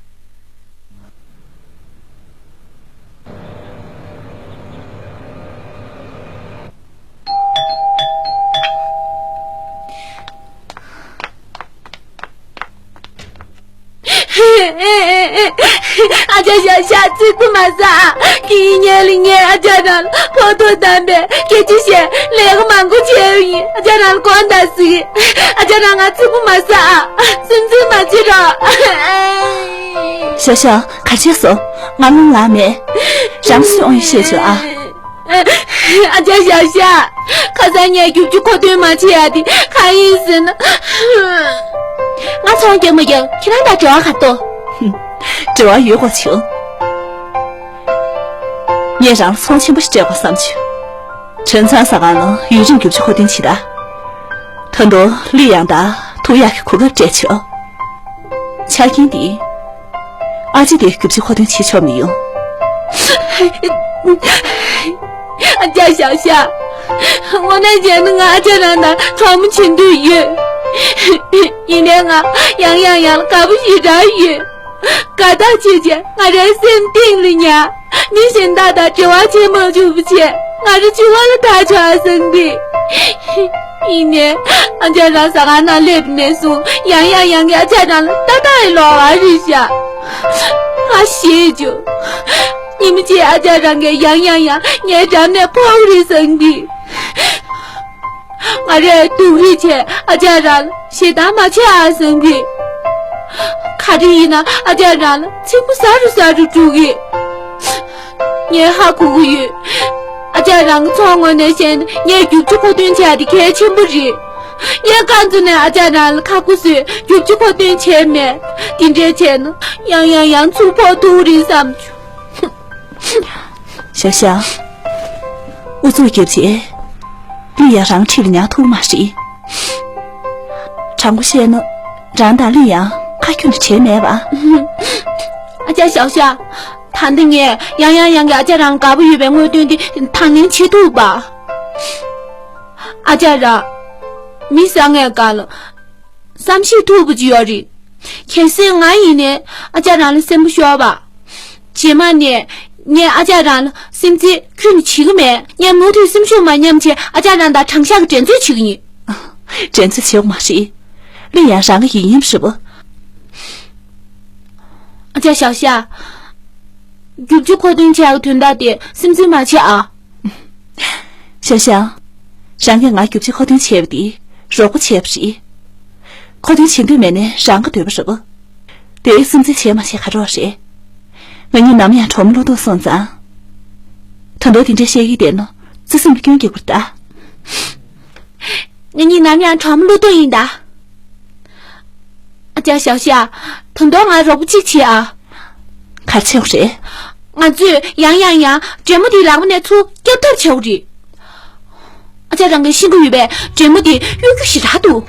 ཨ་ཅག་ཤ་ཤ་ཚིག་པ་མ་ཟ། དེ་ཡིན་ཉེ་ལི་ངས་ཨ་ཅག་རང་ལ་ཕོག་ཐུག་བཏང་པས་སྐད་ཆ་བཤད་ལས་ཀ་མང་པོ་བྱས་ཡིན། ཨ་ཅག་རང་ལ་དགོངས་དག་ཟིག་ཨ་ཅག་རང་ང་ཚིག་པ་མ་ཟ། སེམས་ཚིག་མ་བྱེད་རོགས། ཤ་ཤ་ག་བྱས་སོང་། ང་རླུང་ལངས་མེད། རང་སུས་འོང་ཡིན་བཤད་བྱོས་ཨ། ཨ་ཅག་ཤ་ཤ། ཁ་སང་ངས་རྒྱུག་ཆུ་མཁོ་འདོན་མ་བྱེད་ཡ་དེ་གང་ཡིན་ཟེར་ན། ང་ཚོང་རྒྱག་མ་རྒྱག་ཁྱེད་རང་དང་འབྲེལ་བ་ག་འདུག་འབྲེལ་བ་ཡོད་དགོས་བྱུང་། ངས་རང་ལ་ཚོང་ཆེན་པོ་ཞིག་སྤྲད་དགོས་བསམ་བྱུང་། བྲན་ཚང་ཟ་ཁང་ནང་ཡུན་རིང་རྒྱུག་ཆུ་མཁོ་འདོན་བྱེད་ད། ད་དུང་ལི་ཡང་དང་ཐུག་ཡག་གི་གོ་སྐབས་སྤྲད་ཆོག་ཆ་རྐྱེན་འདི། ཨ་ཅེ་དེ་རྒྱུག་ཆུ་མཁོ་འདོན་བྱེད་ཆོག་མི་ཡོང་། ཨ་ཅག་ཤ་ཤ། དངོས་གནས་བྱས་ན་ང་ཨ་ཅག་རང་དང་གྲོགས་མོ་བྱེད་འདོད་ཡོད། ཡིན་ནའི་ང་ཡང་ཡང་ཡང་ལ་དགའ་པོ་ཞེ་དྲག་ཡོད། དགའ་ཐག་ཆོད་བྱས་ང་རའི་སེམས་གཏིང་ལ་ཉར། མི་གཞན་དག་དང་འབྲེལ་བ་བྱེད་མ་བཅུག་པ་བྱས་ང་རང་འཆི་བ་ལ་ཐག་ཆོད་ཨ་བསམ་གི། ཡིན་ནའི་ཨ་ཅག་རང་ཟ་ཁང་ནང་སླེབས་ནས་བཟུང་ཡང་ཡང་ཡང་གི་ཨ་ཅག་རང་ལ་ལྟ་ལྟ་ཡི་ལོག་ཨ་རེད་ཤག་ང་ཤེས་བྱུང་། ཉི་མ་གཅིག་ཨ་ཅག་རང་གིས་ཡང་ཡང་ཡང་ངའི་འགྲམ་ནས་ཕོག་རེད་བསམ་གི། ང་རས་སྡུག་རུས་བྱས་ཨ་ཅག་རང་ལ་ཞེ་སྡང་མ་བྱེད་ཨ་བསམ་གི། ག་རེ་ཡིན་ན་ཨ་ཅག་རང་ལ་ཚིག་པ་ཟ་རུ་ཟ་རུ་འགྲོ་གི། ངས་ཧ་གོ་གི་ཡོད། ཨ་ཅག་རང་གི་ཚོགས་ངོས་ནས་བཤད་ན་ངས་རྒྱུག་ཆུ་མཁོ་འདོན་བྱས་དེ་གལ་ཆེན་པོ་རེད། ངས་རྐང་བཙུགས་ནས་ཨ་ཅག་རང་ལ་ཁ་ཁུ་བཟོས་རྒྱུག་ཆུ་མཁོ་འདོན་བྱས་མེད། དེ་འདྲས་བྱས་ན་ཡང་ཡང་ཡང་ཚུར་ཕོག་ཐུག་རེད་བསམ་བྱུང་། ཤ་ཤ། ཨུ་ཚུགས་རྒྱབ་བྱས། ལི་ཡང་རང་འཁྲིས་ལ་ཉར་ཐུབ་མ་རེད། དྲང་པོ་བཤད་ན་རང་དང་ལི་ཡང་ཁ་ཁྱོན་ནས་བྲལ་མེད་པ། ཨ་ཅག་ཤ་ཤ། ད་འདི་ངས་ཡང་ཡང་ཡང་གི་ཨ་ཅག་རང་དགའ་པོ་ཡོད་པའི་དངོས་དོན་འདི་དང་ལེན་བྱེད་ཐུབ་པ། ཨ་ཅག་རང་མི་བཟང་ངན་སྒང་ལ་བསམ་ཤེས་ཐུབ་པ་ཅིག་ཡོད་རེད། གལ་སྲིད་ང་ཡིན་ནའི་ཨ་ཅག་རང་ལ་སེམས་པ་ཤོར་བ། རྗེས་མ་ནས་ངས་ཨ་ཅག་རང་ལ་སེམས་ཚེགས་ཁྱོན་ནས་བྱེད་ཀྱི་མེད། ངས་མུ་མཐུད་སེམས་ཤུགས་མ་ཉམས་བྱས་ཨ་ཅག་རང་དང་དྲང་གཞག་གི་འགྲན་རྩོད་བྱེད་ཀྱི་ཡིན། འགྲན་རྩོད་བྱེད་དགོས་མ་རེད། གླིང་ཡང་རང་གི་ཡིན་ཡིན་ཞུ་བ། ཨ་ཅག་ཤ་ཤ། རྒྱུག་ཆུ་མཁོ་འདོན་བྱེད་ཡག་དོན་དག་དེ་སེམས་ཚེགས་མ་བྱེད་ཨ། ཤ་ཤ། རང་གིས་ང་རྒྱུག་ཆུ་མཁོ་འདོན་བྱས་པ་དེ་རོགས་པ་བྱས་པ་རེད། མཁོ་འདོན་བྱེད་འདོད་མེད་ནའི་རང་གི་འདོད་པ་རེད་པ། དེའི་སེམས་ཚེགས་བྱས་མ་བྱས་ག་རེ་རེད། ང་གཉིས་ནམ་ཡང་གྲོགས་མོ་བློ་ཐུག་སོང་ཙང་། ད་དུང་དེ་འདྲ་བཤད་ཀྱི་བསྡད་ན་བརྩེ་སེམས་ལ་སྐྱོན་རྒྱག་པ་རེད་ད། ང་གཉིས་ནམ་ཡང་གྲོགས་མོ་བློ་ཐུག་ཡིན་ད། ཨ་ཅག་ཤ་ཤ། ད་དུང་ང་རོགས་པ་གཅིག་བྱེད་ཨ། ག་རེ་བྱེད་དགོས་རེད། ང་ཚོས་ཡང་ཡང་ཡང་འདྲེ་མོ་དེའི་ལག་པ་ནས་ཚུར་སྐྱོབ་ཐབས་བྱེད་དགོས་རེད། ཨ་ཅག་རང་གིས་ཤེས་ཀྱི་ཡོད་པས་འདྲེ་མོ་དེ་གཡོ་སྒྱུ་ཞེ་དྲག་འདུག་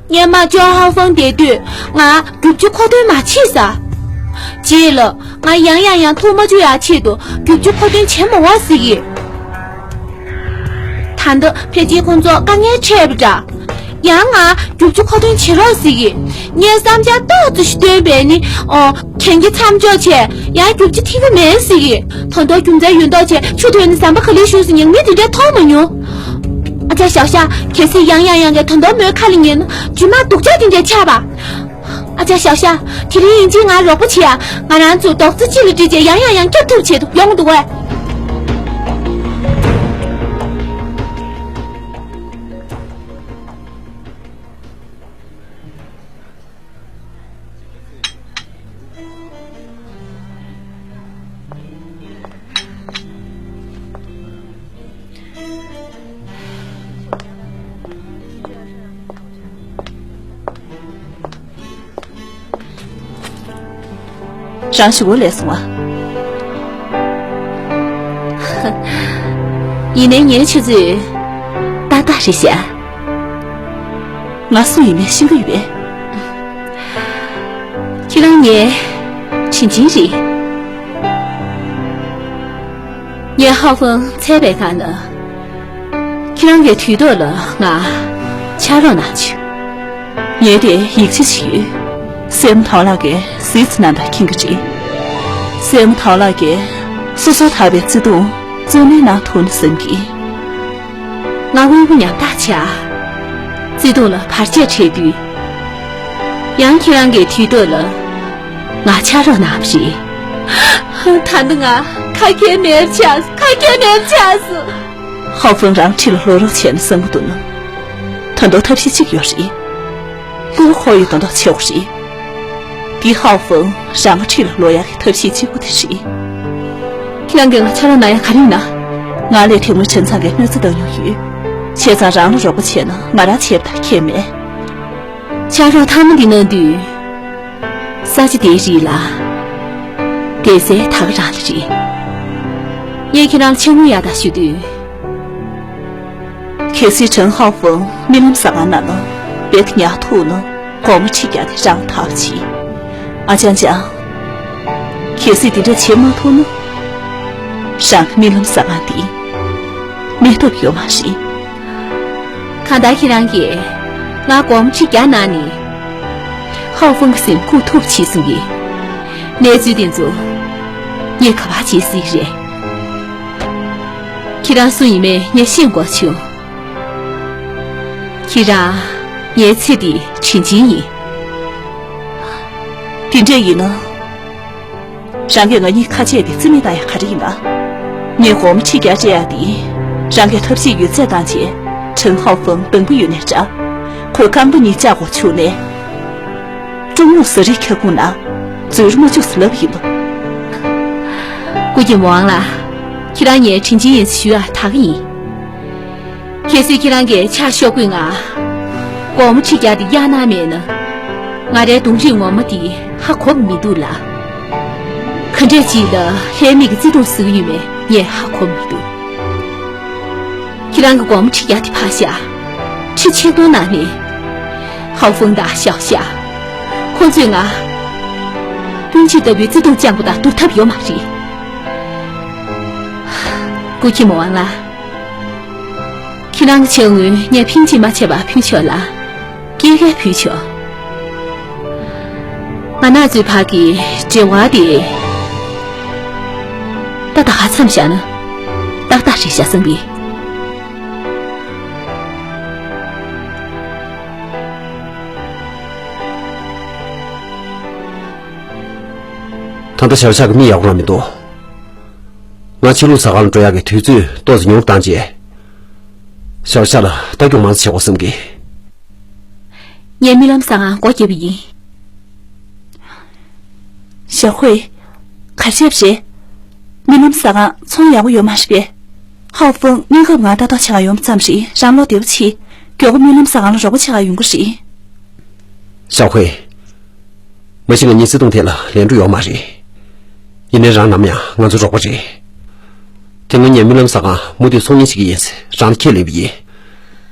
སྔོན་མ་ཅོ་ཧའོ་ཧྥང་བསྡད་དུས་ང་རྒྱུག་ཆུ་མཁོ་འདོན་མ་བྱེད་ས། རྗེས་ལ་ང་ཡང་ཡང་ཡང་ཐུག་མ་བཅུག་ཡག་ཆེད་དུ་རྒྱུག་ཆུ་མཁོ་འདོན་བྱེད་མ་དགོས་ཟེར་གི། ད་ལྟ་ཕལ་ཆེར་ཁོང་ཚོ་དཀའ་ངལ་འཕྲད་པ་འདྲ། ཡང་ང་རྒྱུག་ཆུ་མཁོ་འདོན་བྱེད་རོགས་ཟེར་གི། ངས་བསམ་འཆར་ཏོག་ཙམ་ཞིག་བཏོན་པས་ནི་ཨོ། གན་རྒྱ་མཚམས་འཇོག་བྱས་ཡང་རྒྱུག་ཆུ་ཐིག་གི་མེད་ཟེར་གི། ད་དུང་རྒྱུ་མཚན་ཡོད་མདོག་བྱས་ཆུ་དོན་ནི་ཟམ་པ་ག་ལེར་ཞུགས་ཟེར་ཉན་མི་དེ་འདྲ་མཐོང་མ་མྱོང་། ཨ་ཅག་ཤ་ཤ། གལ་སྲིད་ཡང་ཡང་ཡང་གིས་ད་དུང་མོའི་ཁ་ལ་ཉན་ན་རྗེས་མ་སྡུག་ཅག་དེ་འདྲ་ཆགས་པ། ཨ་ཅག་ཤ་ཤ། དེ་རིང་ཡིན་གཅིག་ང་རོགས་པ་བྱེད་ཡ། ང་རང་ཚོ་རྡོག་རྩ་གཅིག་ལ་སྒྲིལ་བྱས་ཡང་ཡང་ཡང་སྐྱོབ་ཐུབ་ཆེད་དུ་ཡོང་གི་འདུག་གས། རང་ཞུ་བོ་ལས་སོང་བ། ཡིན་ནའི་ངའི་ཆུ་ཚོད་ཏག་ཏག་རེད་ཤག་ང་སུ་ཡིན་མིན་ཤེས་ཀྱི་ཡོད་པས། ཁྱེད་རང་ངའི་དྲིན་ཆེན་རེད། ངས་ཧྭ་ཧྥང་བཙལ་བའི་སྒང་ལ། ཁྱེད་རང་གི་དུས་ཐོག་ལ་ང་ཕྱག་རོགས་གནང་བྱུང་། ངས་དེ་ཡིད་ཆེས་བྱེད་ཀྱི་ཡོད། སྲས་མོ་ཐའོ་ལགས་ཀྱིས་གཟི་བརྗིད་གནང་དང་མཁྱེན་གྱི་རེད། སྲས་མོ་ཐའོ་ལགས་ཀྱིས་སོ་སོར་ཐར་པའི་བརྩེ་དུང་བརྩོན་ལེན་གནང་ཐུབ་ན་བསམ་གྱི། ང་དབུལ་པོ་ཉམ་ཐག་ཆགས། བརྩེ་དུང་ལ་བར་ཆད་འཕྲད་དུས། ཡང་ཁྱེད་རང་གི་དུས་ཐོག་ལ་ ང་ཆགས་རོགས་གནང་བ་རེད། ད་ནི་ང་ཁ་སྐད་མེད་ཆགས་སོང་། ཁ་སྐད་མེད་ཆགས་སོང་། ཧའོ་ཧྥང་རང་ཁྲིད་ལ་ལོག་རོགས་བྱས་ན་བསམ་གྱི་འདུག་ན། ད་དུང་ཐབས་ཤེས་གཅིག་ཡོད་རེད། ལྷོ་ཁོ་ཡི་དོན་དག་ཆེ་བོ་རེད། འདི་ཧའོ་ཧྥང་རང་ཁྲིད་ལ་ལོག་ཡག་གི་ཐབས་ཤེས་གཅིག་པུ་དེ་རེད། ཁྱེད་རང་གིས་ང་ཆགས་རོགས་གནང་ཡག་ག་རེ་ཡིན་ན། ང་ལས་དེ་སྔོན་ཁྲིན་ཚང་གིས་གནོད་འཚེ་བཏང་མྱོང་ཡོད། བྱས་ཙང་རང་ལ་རོགས་པ་བྱས་ན་ང་རང་བྱས་པ་དང་ཁྱད་མེད། ཆགས་རོགས་ཐ་མ་འདི་གནང་དུས། ས་ཆ་དེའི་རིགས་ལ། བསྡད་སའི་ད་ག་རང་ལ་རེད། ངས་ཁྱེད་རང་ལ་ཕྱག་དངུལ་ཡག་ཐག་ཞུ་དུས། གལ་སྲིད་ཁྲེན་ཧའོ་ཧྥང་རྨི་ལམ་ཟ་ཁང་ནང་ལ་རྦད་དེ་ཉར་ཐུབ་ན། དགོང་མོ་ཁྲི་བརྒྱ་དེ་རང་ཐག་བྱེད། ཨ་ཅང་ཅང་། གལ་སྲིད་དེ་འདྲ་བྱེད་མ་ཐུབ་ན། རང་རྨི་ལམ་ཟ་ཁང་དེ་མེད་ཐབས་ཡོད་མ་རེད། གང་ལྟར་ཁྱེད་རང་གིས་ང་དགོང་མོ་ཁྲི་བརྒྱ་ནང་ནས་ཧའོ་ཧྥང་གི་སེམས་འགུག་ཐུབ་བྱས་སོང་གི། གནས་ཚུལ་དེ་ཚོ་ངས་ག་པར་བྱེད་སྲིད་རེད། ཁྱེད་རང་སུ་ཡིན་མིན་ངས་ཤེས་དགོས་བྱུང་། ཁྱེད་རང་ངའི་ཚེ་འདིའི་དྲིན་ཆེན་ཡིན། དེ་འདྲ་ཡིན་ན། རང་གིས་ང་གཉིས་ཁ་ཆད་དེ་རྩིས་མེད་བཏང་ཡག་ག་རེ་ཡིན་པ། ངས་དགོང་མོ་ཁྲི་བརྒྱ་སྤྲད་ཡག་དེ། རང་གིས་ཐབས་ཤེས་ཡོད་ཚད་བཏང་བྱས། ཁྲེན་ཧའོ་ཧྥང་དང་པོ་ཡོད་ནའི་འདྲ། ཁོའི་རྐང་པ་གཉིས་བཅག་དགོས་བྱུང་ནའི། ཀྲུང་ལུགས་ཟ་རིགས་ཁྱབ་ཁོངས་ནང་འཛུལ་མ་བཅུག་ཟེར་ལབ་ཡིན་པ། སྐུ་མཁྱེན་མོ་ཝང་ལགས། ཁྱེད་རང་ངའི་དྲིན་ཆེན་ཡིན་ཞུ་ཡག་ད་ག་ཡིན། གལ་སྲིད་ཁྱེད་རང་གིས་ཕྱག་ཤོག་གུའི་ངང་། དགོང་མོ་ཁྲི་བརྒྱ་དེ་གཡར་གནང་མེད་ན། ང་རའི་གདོང་རིས་ངོ་མ་དེ་ཧ་གོ་མི་འདུག་ལགས། ག་འདྲས་ཅིག་ལ་ལྷའི་མིག་གིས་བརྩེ་དུང་གཟིགས་ཡོད་མེད་ངས་ཧ་གོ་མི་འདུག། ཁྱེད་རང་གིས་དགོང་མོ་ཁྲི་བརྒྱ་དེ་ཕར་བཞག། ཁྲི་ཆིག་སྟོང་ནང་ནས། ཧའོ་ཧྥང་དང་ཞའོ་ཞ། ཁོང་ཚོས་ང་སྤུན་མཆེད་ལྟ་བུའི་བརྩེ་དུང་བཅངས་པ་དང་བསྡུར་ཐབས་ཡོད་མ་རེད། སྐུ་མཁྱེན་མོ་ཝང་ལགས། ཁྱེད་རང་གི་ཕྱག་དངུལ་ངས་ཕིང་ཅི་མ་ཆད་པར་ཕུལ་ཆོག་ལ། སྐྱེལ་མཁན་ཕུལ་ཆོག། ང་ནག་ཚོའི་བར་གྱི་འབྲེལ་བ་དེ། ད་ད་ག་མཚམས་བཞག་ན། ཏག་ཏག་རེད་བཞག་བསམ་གི། ད་ལྟ་ཞའོ་ཞ་གི་མིག་ཡག་པོ་རང་མི་འདུག། ང་ཕྱི་ལུགས་ཟ་ཁང་ལ་འགྲོ་ཡག་གི་དུས་ཚོད་ཏོག་ཙམ་ཉུང་རུ་བཏང་རྗེས། ཞའོ་ཞ་ལ་ལྟ་སྐྱོང་མང་ཙམ་བྱེད་དགོས་བསམ་གི། ངས་རྨི་ལམ་ཟ་ཁང་སྒོ་བརྒྱབ་པ་ཡིན། ཞའོ་ཧུའེ། ག་རེ་བྱས་པ་རེད། རྨི་ལམ་ཟ་ཁང་ཚོང་ཡག་པོ་ཡོད་མ་རེད་པས། ཧའོ་ཧྥང་གནས་སྐབས་ང་ལྟ་རྟོག་བྱེད་ག་ཡོང་བ་ཙམ་རེད། རང་ལོག་བདེ་པོ་བྱེད། མགྱོགས་པོ་རྨི་ལམ་ཟ་ཁང་ལ་རོགས་པ་བྱེད་ག་ཡོང་གི་རེད། ཞའོ་ཧུའེ། མ་གཞི་ང་གཉིས་བརྩེ་དུང་ཐད་ལ་ལན་འགྲོ་ཡོད་མ་རེད། ཡིན་ནའི་རང་ནམ་ཡང་ང་ཚོའི་རོགས་པ་རེད། དེ་སྔོན་ངས་རྨི་ལམ་ཟ་ཁང་མུ་མཐུད་ཚོང་གཉེར་བྱེད་ཀྱི་ཡིན་ཟེར་རང་ལ་ཁས་ལེན་པ་ཡིན།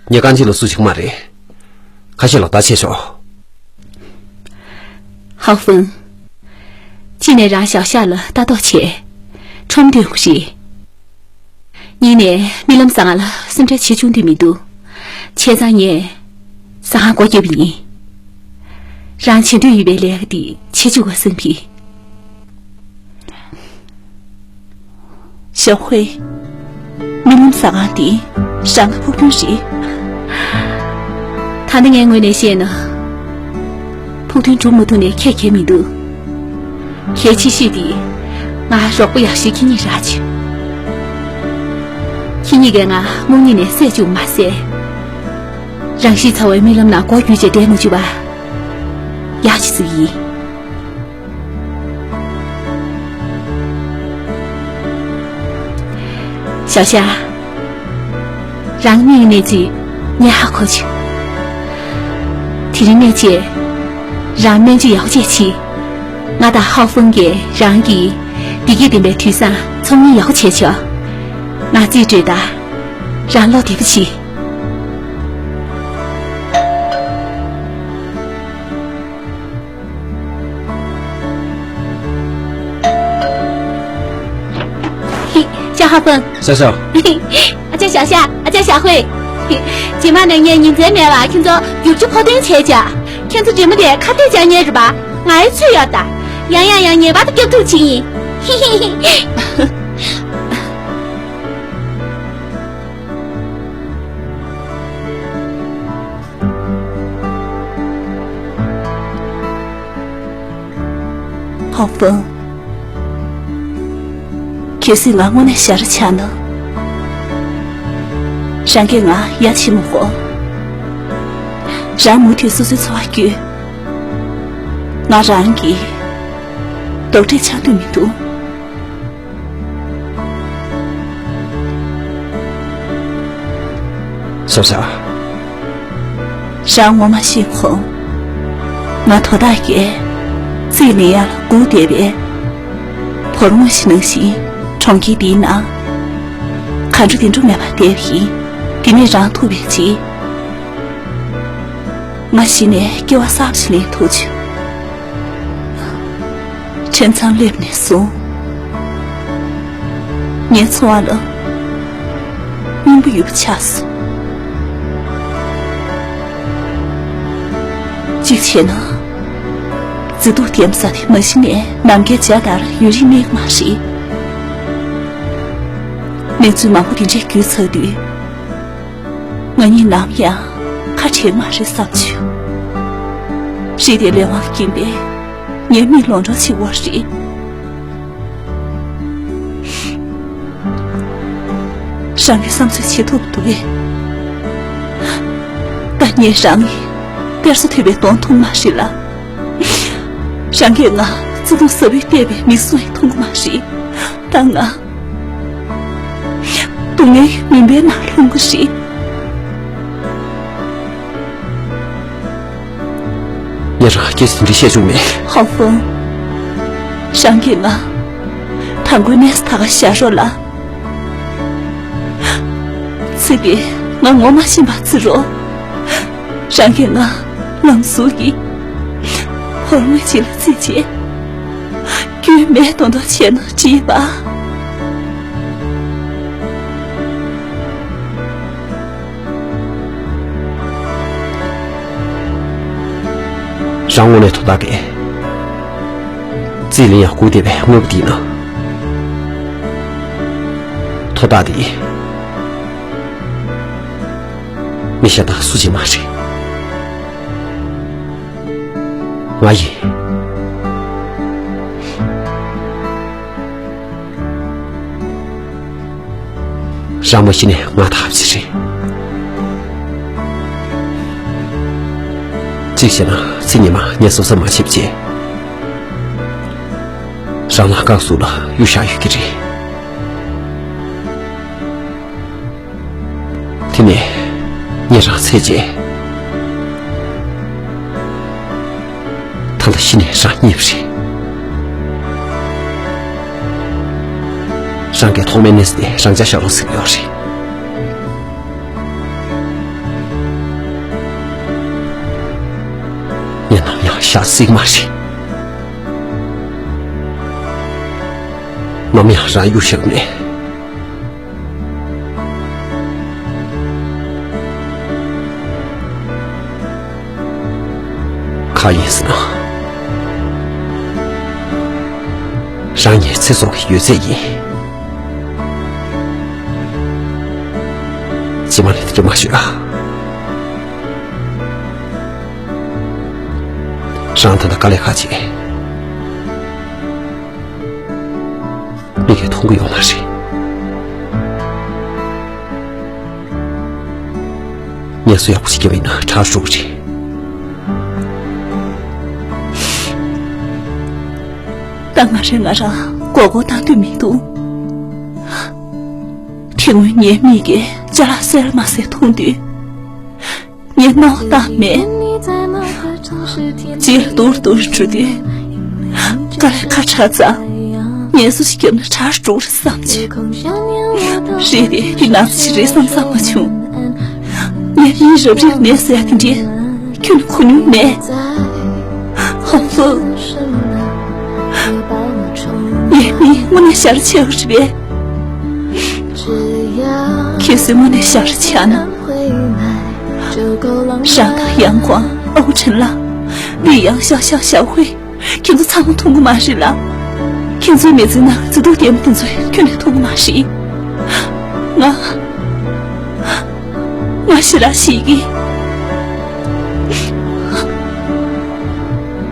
ངས་རྐང་རྗེས་ལ་སུ་ཞིག་མ་རེད། ཁ་ཤས་ལ་བརྡ་ཆད་ཤོག། ཧའོ་ཧྥང་། གཅིག་ནས་རང་ཞའོ་ཞ་ལ་ལྟ་རྟོག་བྱས། ཁྲོམ་འདོན་དགོས་རེད། གཉིས་ནས་རྨི་ལམ་ཟ་ཁང་ལ་སེམས་ཁྲལ་བྱེད་བཅུག་འདོད་མི་འདུག། བྱས་ཙང་ངས་ཟ་ཁང་སྒོ་བརྒྱབ་པ་ཡིན། རང་བྱེད་འདོད་ཡོད་པའི་ལས་ཀ་འདི་བྱེད་བཅུག་ག་བསམ་གི། ཞའོ་ཧུའེ། རྨི་ལམ་ཟ་ཁང་འདི་རང་གི་ཕུགས་འདུན་རེད། ད་ནི་ངའི་ངོས་ནས་བཤད་ན། ཕུགས་འདུན་འགྲུབ་མ་ཐུབ་ནའི་ཁྱད་ཁྱད་མི་འདུག། གལ་ཆེ་ཤོས་དེ། ང་རོགས་པ་ཡག་ཤོས་ཁྱེད་གཉིས་རག་བྱུང་། ཁྱེད་གཉིས་ཀས་ང་རྨོངས་གཉིད་ནས་བསད་བཅུག་མ་ཟད། རང་ཤི་ཚ་བའི་རྨི་ལམ་ནང་མགོ་བསྒྱུར་བྱས་བསྡད་མ་བཅུག་པ། ཡག་ཅིག་ཟིག་ཡིན། ཞའོ་ཞ། རང་གཉིས་ཀྱི་གནས་ཚུལ་ངས་ཧ་གོ་བྱུང་། དེ་རིང་ནས་བྱས། རང་སྨན་བཅོས་ཡག་པོ་བྱས་ཤིག། ང་དང་ཧའོ་ཧྥང་གིས་རང་གི་བདེ་སྐྱིད་ལྡན་པའི་དུས་བཟང་ཚོང་གཉེར་ཡག་པོ་བྱས་ཆོག། ང་རྩིས་སྤྲོད་དང་། རང་ལོག་བདེ་པོ་བྱེད། ཞའོ་ཧ་ཧྥང་། ཞའོ་ཞའོ། ཨ་ཅག་ཞའོ་ཞ། ཨ་ཅག་ཞའོ་ཧུའེ། རྗེས་མ་ནས་ངས་ཉིན་མཚན་མེད་པར་ཁྱེད་ཚོ་བསྒྱུར་བཅོས་མཁོ་འདོན་བྱས་བྱ། ཁྱེད་ཚོ་འདྲེ་མོ་དེ་ཁ་གཏད་བཅག་མཁན་རེད་པ། ང་ཡི་ཚོད་ཡོད་ད། ཡང་ཡང་ཡང་ངེས་པར་དུ་སྐྱོབ་ཐུབ་བྱེད་ཡིན། ཧོ་ཧྥང་། གལ་སྲིད་ང་དངོས་གནས་ཞར་ཆགས་ན། རང་གིས་ང་ཡ་བྱེད་མི་དགོས། རང་མུ་མཐུད་སོ་སོའི་འཚོ་བ་སྐྱོལ། ང་རང་གི་རྡོག་ཁྲེས་ཆགས་འདོད་མི་འདུག་ཤ་ཤ། རང་ངོ་མ་ཤེས་ཁོང་། ང་དོ་བདག་གིས་རྩིས་ལེན་ཡག་ལ་སྒུག་བསྡད་པའི་བོར་དངོས་ཤིག་ནང་བཞིན་གྲོང་ཁྱེར་འདིའི་ནང་། ག་འགྲོ་དེ་འགྲོ་མེད་པར་བསྡད་པ་ཡིན། དེ་ནས་རང་ཐུག་པའི་རྗེས། ང་གཞི་ནས་སྐྱེ་བ་གསར་པ་ཞིག་ལེན་ཐུབ་བྱུང་། ཁྲིམས་ཚང་སླེབས་ནས་བཟུང་། ངའི་འཚོ་བ་ལ་སྙིང་པོ་ཡོད་པ་ཆགས་སོང་། གཅིག་བྱས་ན། མཛེས་སྡུག་ལྡན་པ་ཟེར་དེ་མ་གཞི་ནས་ནམ་མཁའི་འཇའ་ལྟར་ཡུན་རིང་གནས་ཀྱི་མ་རེད། གནས་ཚུལ་མང་པོ་དེ་འདྲས་བརྒྱུད་ཚར་དུས། ང་གཉིས་ནམ་ཡང་ཁ་བྲལ་གྱི་མ་རེད་བསམ་བྱུང་། རེད་དེ་ལས་དབང་གིས་པས་ངའི་མིག་ལོག་འགྲོ་བྱེད་པ་རེད། རང་གི་བསམ་ཚུལ་བྱེད་ཐུབ་འདུག་གས། ད་ངས་རང་གི་གཏེར་སོ་ཐོས་པའི་གདོང་མཐོང་མ་རེད་ལ། རང་གིས་ང་བརྩེ་དུང་ཟབ་པོས་བལྟས་པའི་མིག་ཟུང་ཡང་མཐོང་གི་མ་རེད། ད་ང་སྡུག་བསྔལ་མུན་པའི་ནང་ལྷུང་གི་རེད། ངས་རང་སྐད་ཆ་འདི་བཤད་བཅུག་མེད། ཧོང་ཧྥང་། རང་གིས་ང་དང་པོའི་གནས་སུ་ད་ག་བཞག་རོགས་ལ། ཚེ་འདིར་ང་ངོ་མ་ཤེས་པ་བརྩི་རོགས། རང་གིས་ང་ལམ་ཟུར་གྱི་ཧོར་མོ་ཅིག་ལ་བརྩིས་རྗེས། རྒྱུས་མེད་མདོག་མདོག་བྱས་ན་འགྲིག་པ། རང་དངོས་གནས་དོ་བདག་གིས་རྩིས་ལེན་ཡག་སྒུག་བསྡད་པའི་དངོས་པོ་འདི་ན། དོ་བདག་འདི་མི་གཞན་དག་སུ་གཅིག་མ་རེད། ང་ཡིན། རང་མ་གཞི་ནས་ང་ཐབས་ཤེས་རེད། གཅིག་བྱས་ན་ཚེ་ཉི་མ་ངས་བཟོད་བསྲན་མ་བྱས་པ་བྱས། རང་ལ་སྐག་ཟུར་ལ་གཡུག་བཞག་ཡོད་ཀྱི་རེད། དེ་ནས་ངས་རང་འཚོལ་རྗེས། ད་ལྟ་གཞི་ནས་རང་རྙེད་པ་རེད། རང་གིས་ཐོག་མའི་གནས་ཚུལ་དེ་རང་ཅག་ཤར་ལྷོ་ཟེར་གྱི་ཡོད་རེད། ངས་ནམ་ཡང་ཤར་སྲིད་མ་རེད། ནམ་ཡང་རང་གཡུག་བཞག་མེད། གང་ཡིན་ཟེར་ན། རང་ངའི་ཚེ་སྲོག་གི་ཡོད་ཚད་ཡིན། རྗེས་མ་ལ་དེ་འདྲ་མ་ཞུ་ཨ། རང་ད་ལྟ་དཀའ་ལས་ཁག་བྱེད། མིག་གིས་མཐོང་གི་ཡོད་མ་རེད། ངལ་གསོ་ཡག་པོ་ཞིག་བརྒྱབ་པ་ཡིན་ན་དྲག་འགྲོ་གི་རེད། ད་ང་རང་ང་རང་མགོ་སྐོར་བཏང་འདོད་མི་འདུག་དེ་སྔོན་ངའི་མིག་གིས་ཅ་ལག་གསལ་མ་གསལ་མཐོང་དུས། ངས་སྣང་བ་བཏང་མེད། རྗེས་ལ་སྡུག་རུ་སྡུག་རུ་འགྲོ་དུས། དཀའ་ལས་ཁག་དྲག་ཙང་ངལ་གསོ་ཞིག་བརྒྱབ་ན་དྲག་རུ་འགྲོ་གི་རེད་བསམ་བྱས། རེད་དེ་དེ་ན་ཚ་ཞིག་རེད་བསམ་བསམ་མ་བྱུང་། ངས་གཉིད་རབ་རིབ་ནས་ཟེར་ཡ་དེ་འདྲས་ཁྱོན་ནས་གོ་མྱོང་མེད། ཧོང་ཧྥང་། ངས་མི་དངོས་གནས་ཞར་ཆགས་རེད་པས། ཁྱེད་ཚོས་དངོས་གནས་ཞར་ཆགས་ན། རང་དང་ཡང་ཀོང་ཨའུ་ཁྲིན་ལགས། ལི་ཡང་ཞའོ་ཞའོ་ཞའོ་ཧུའེ། ཁྱེད་ཚོ་ཚང་མ་མཐོང་གི་མ་རེད་ལ། ཁྱེད་ཚོའི་མི་ཚེའི་ནང་མཛེས་སྡུག་ལྡན་པ་དེ་ཚོ་ཁྱོན་ནས་མཐོང་གི་མ་རེད། ང་། ང་ཞེ་དྲག་ཞེད་ཀྱི།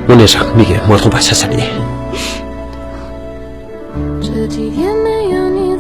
དངོས་གནས་རང་མིག་གིས་མ་མཐོང་པ་ཆ་ཆ་རེད།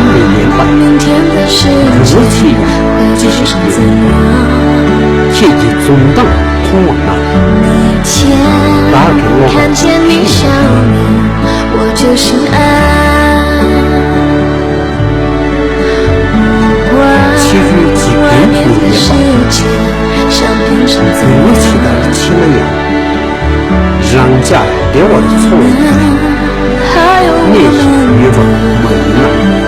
རྒྱུན་མི་ཉན་པར། རྒྱུ་ནོར་ཆེ་ཡང་ཅི་ཞིག་ཡོད། ཁྱེད་ཀྱི་འཛུམ་མདངས་མཐོང་བ་ན། བདག་གི་བློ་ཁ་ཕྱི་རོལ་འཇིག་རྟེན་དུ་ཉན་པ། རྒྱུ་ནོར་ཇི་ལྟར་ཆེ་ན་ཡང་། རང་ཅག་བདེ་བར་འཚོ་བའི་ཁར། གནས་ཤིང་ཡོད་པ་མ་ཡིན་ན།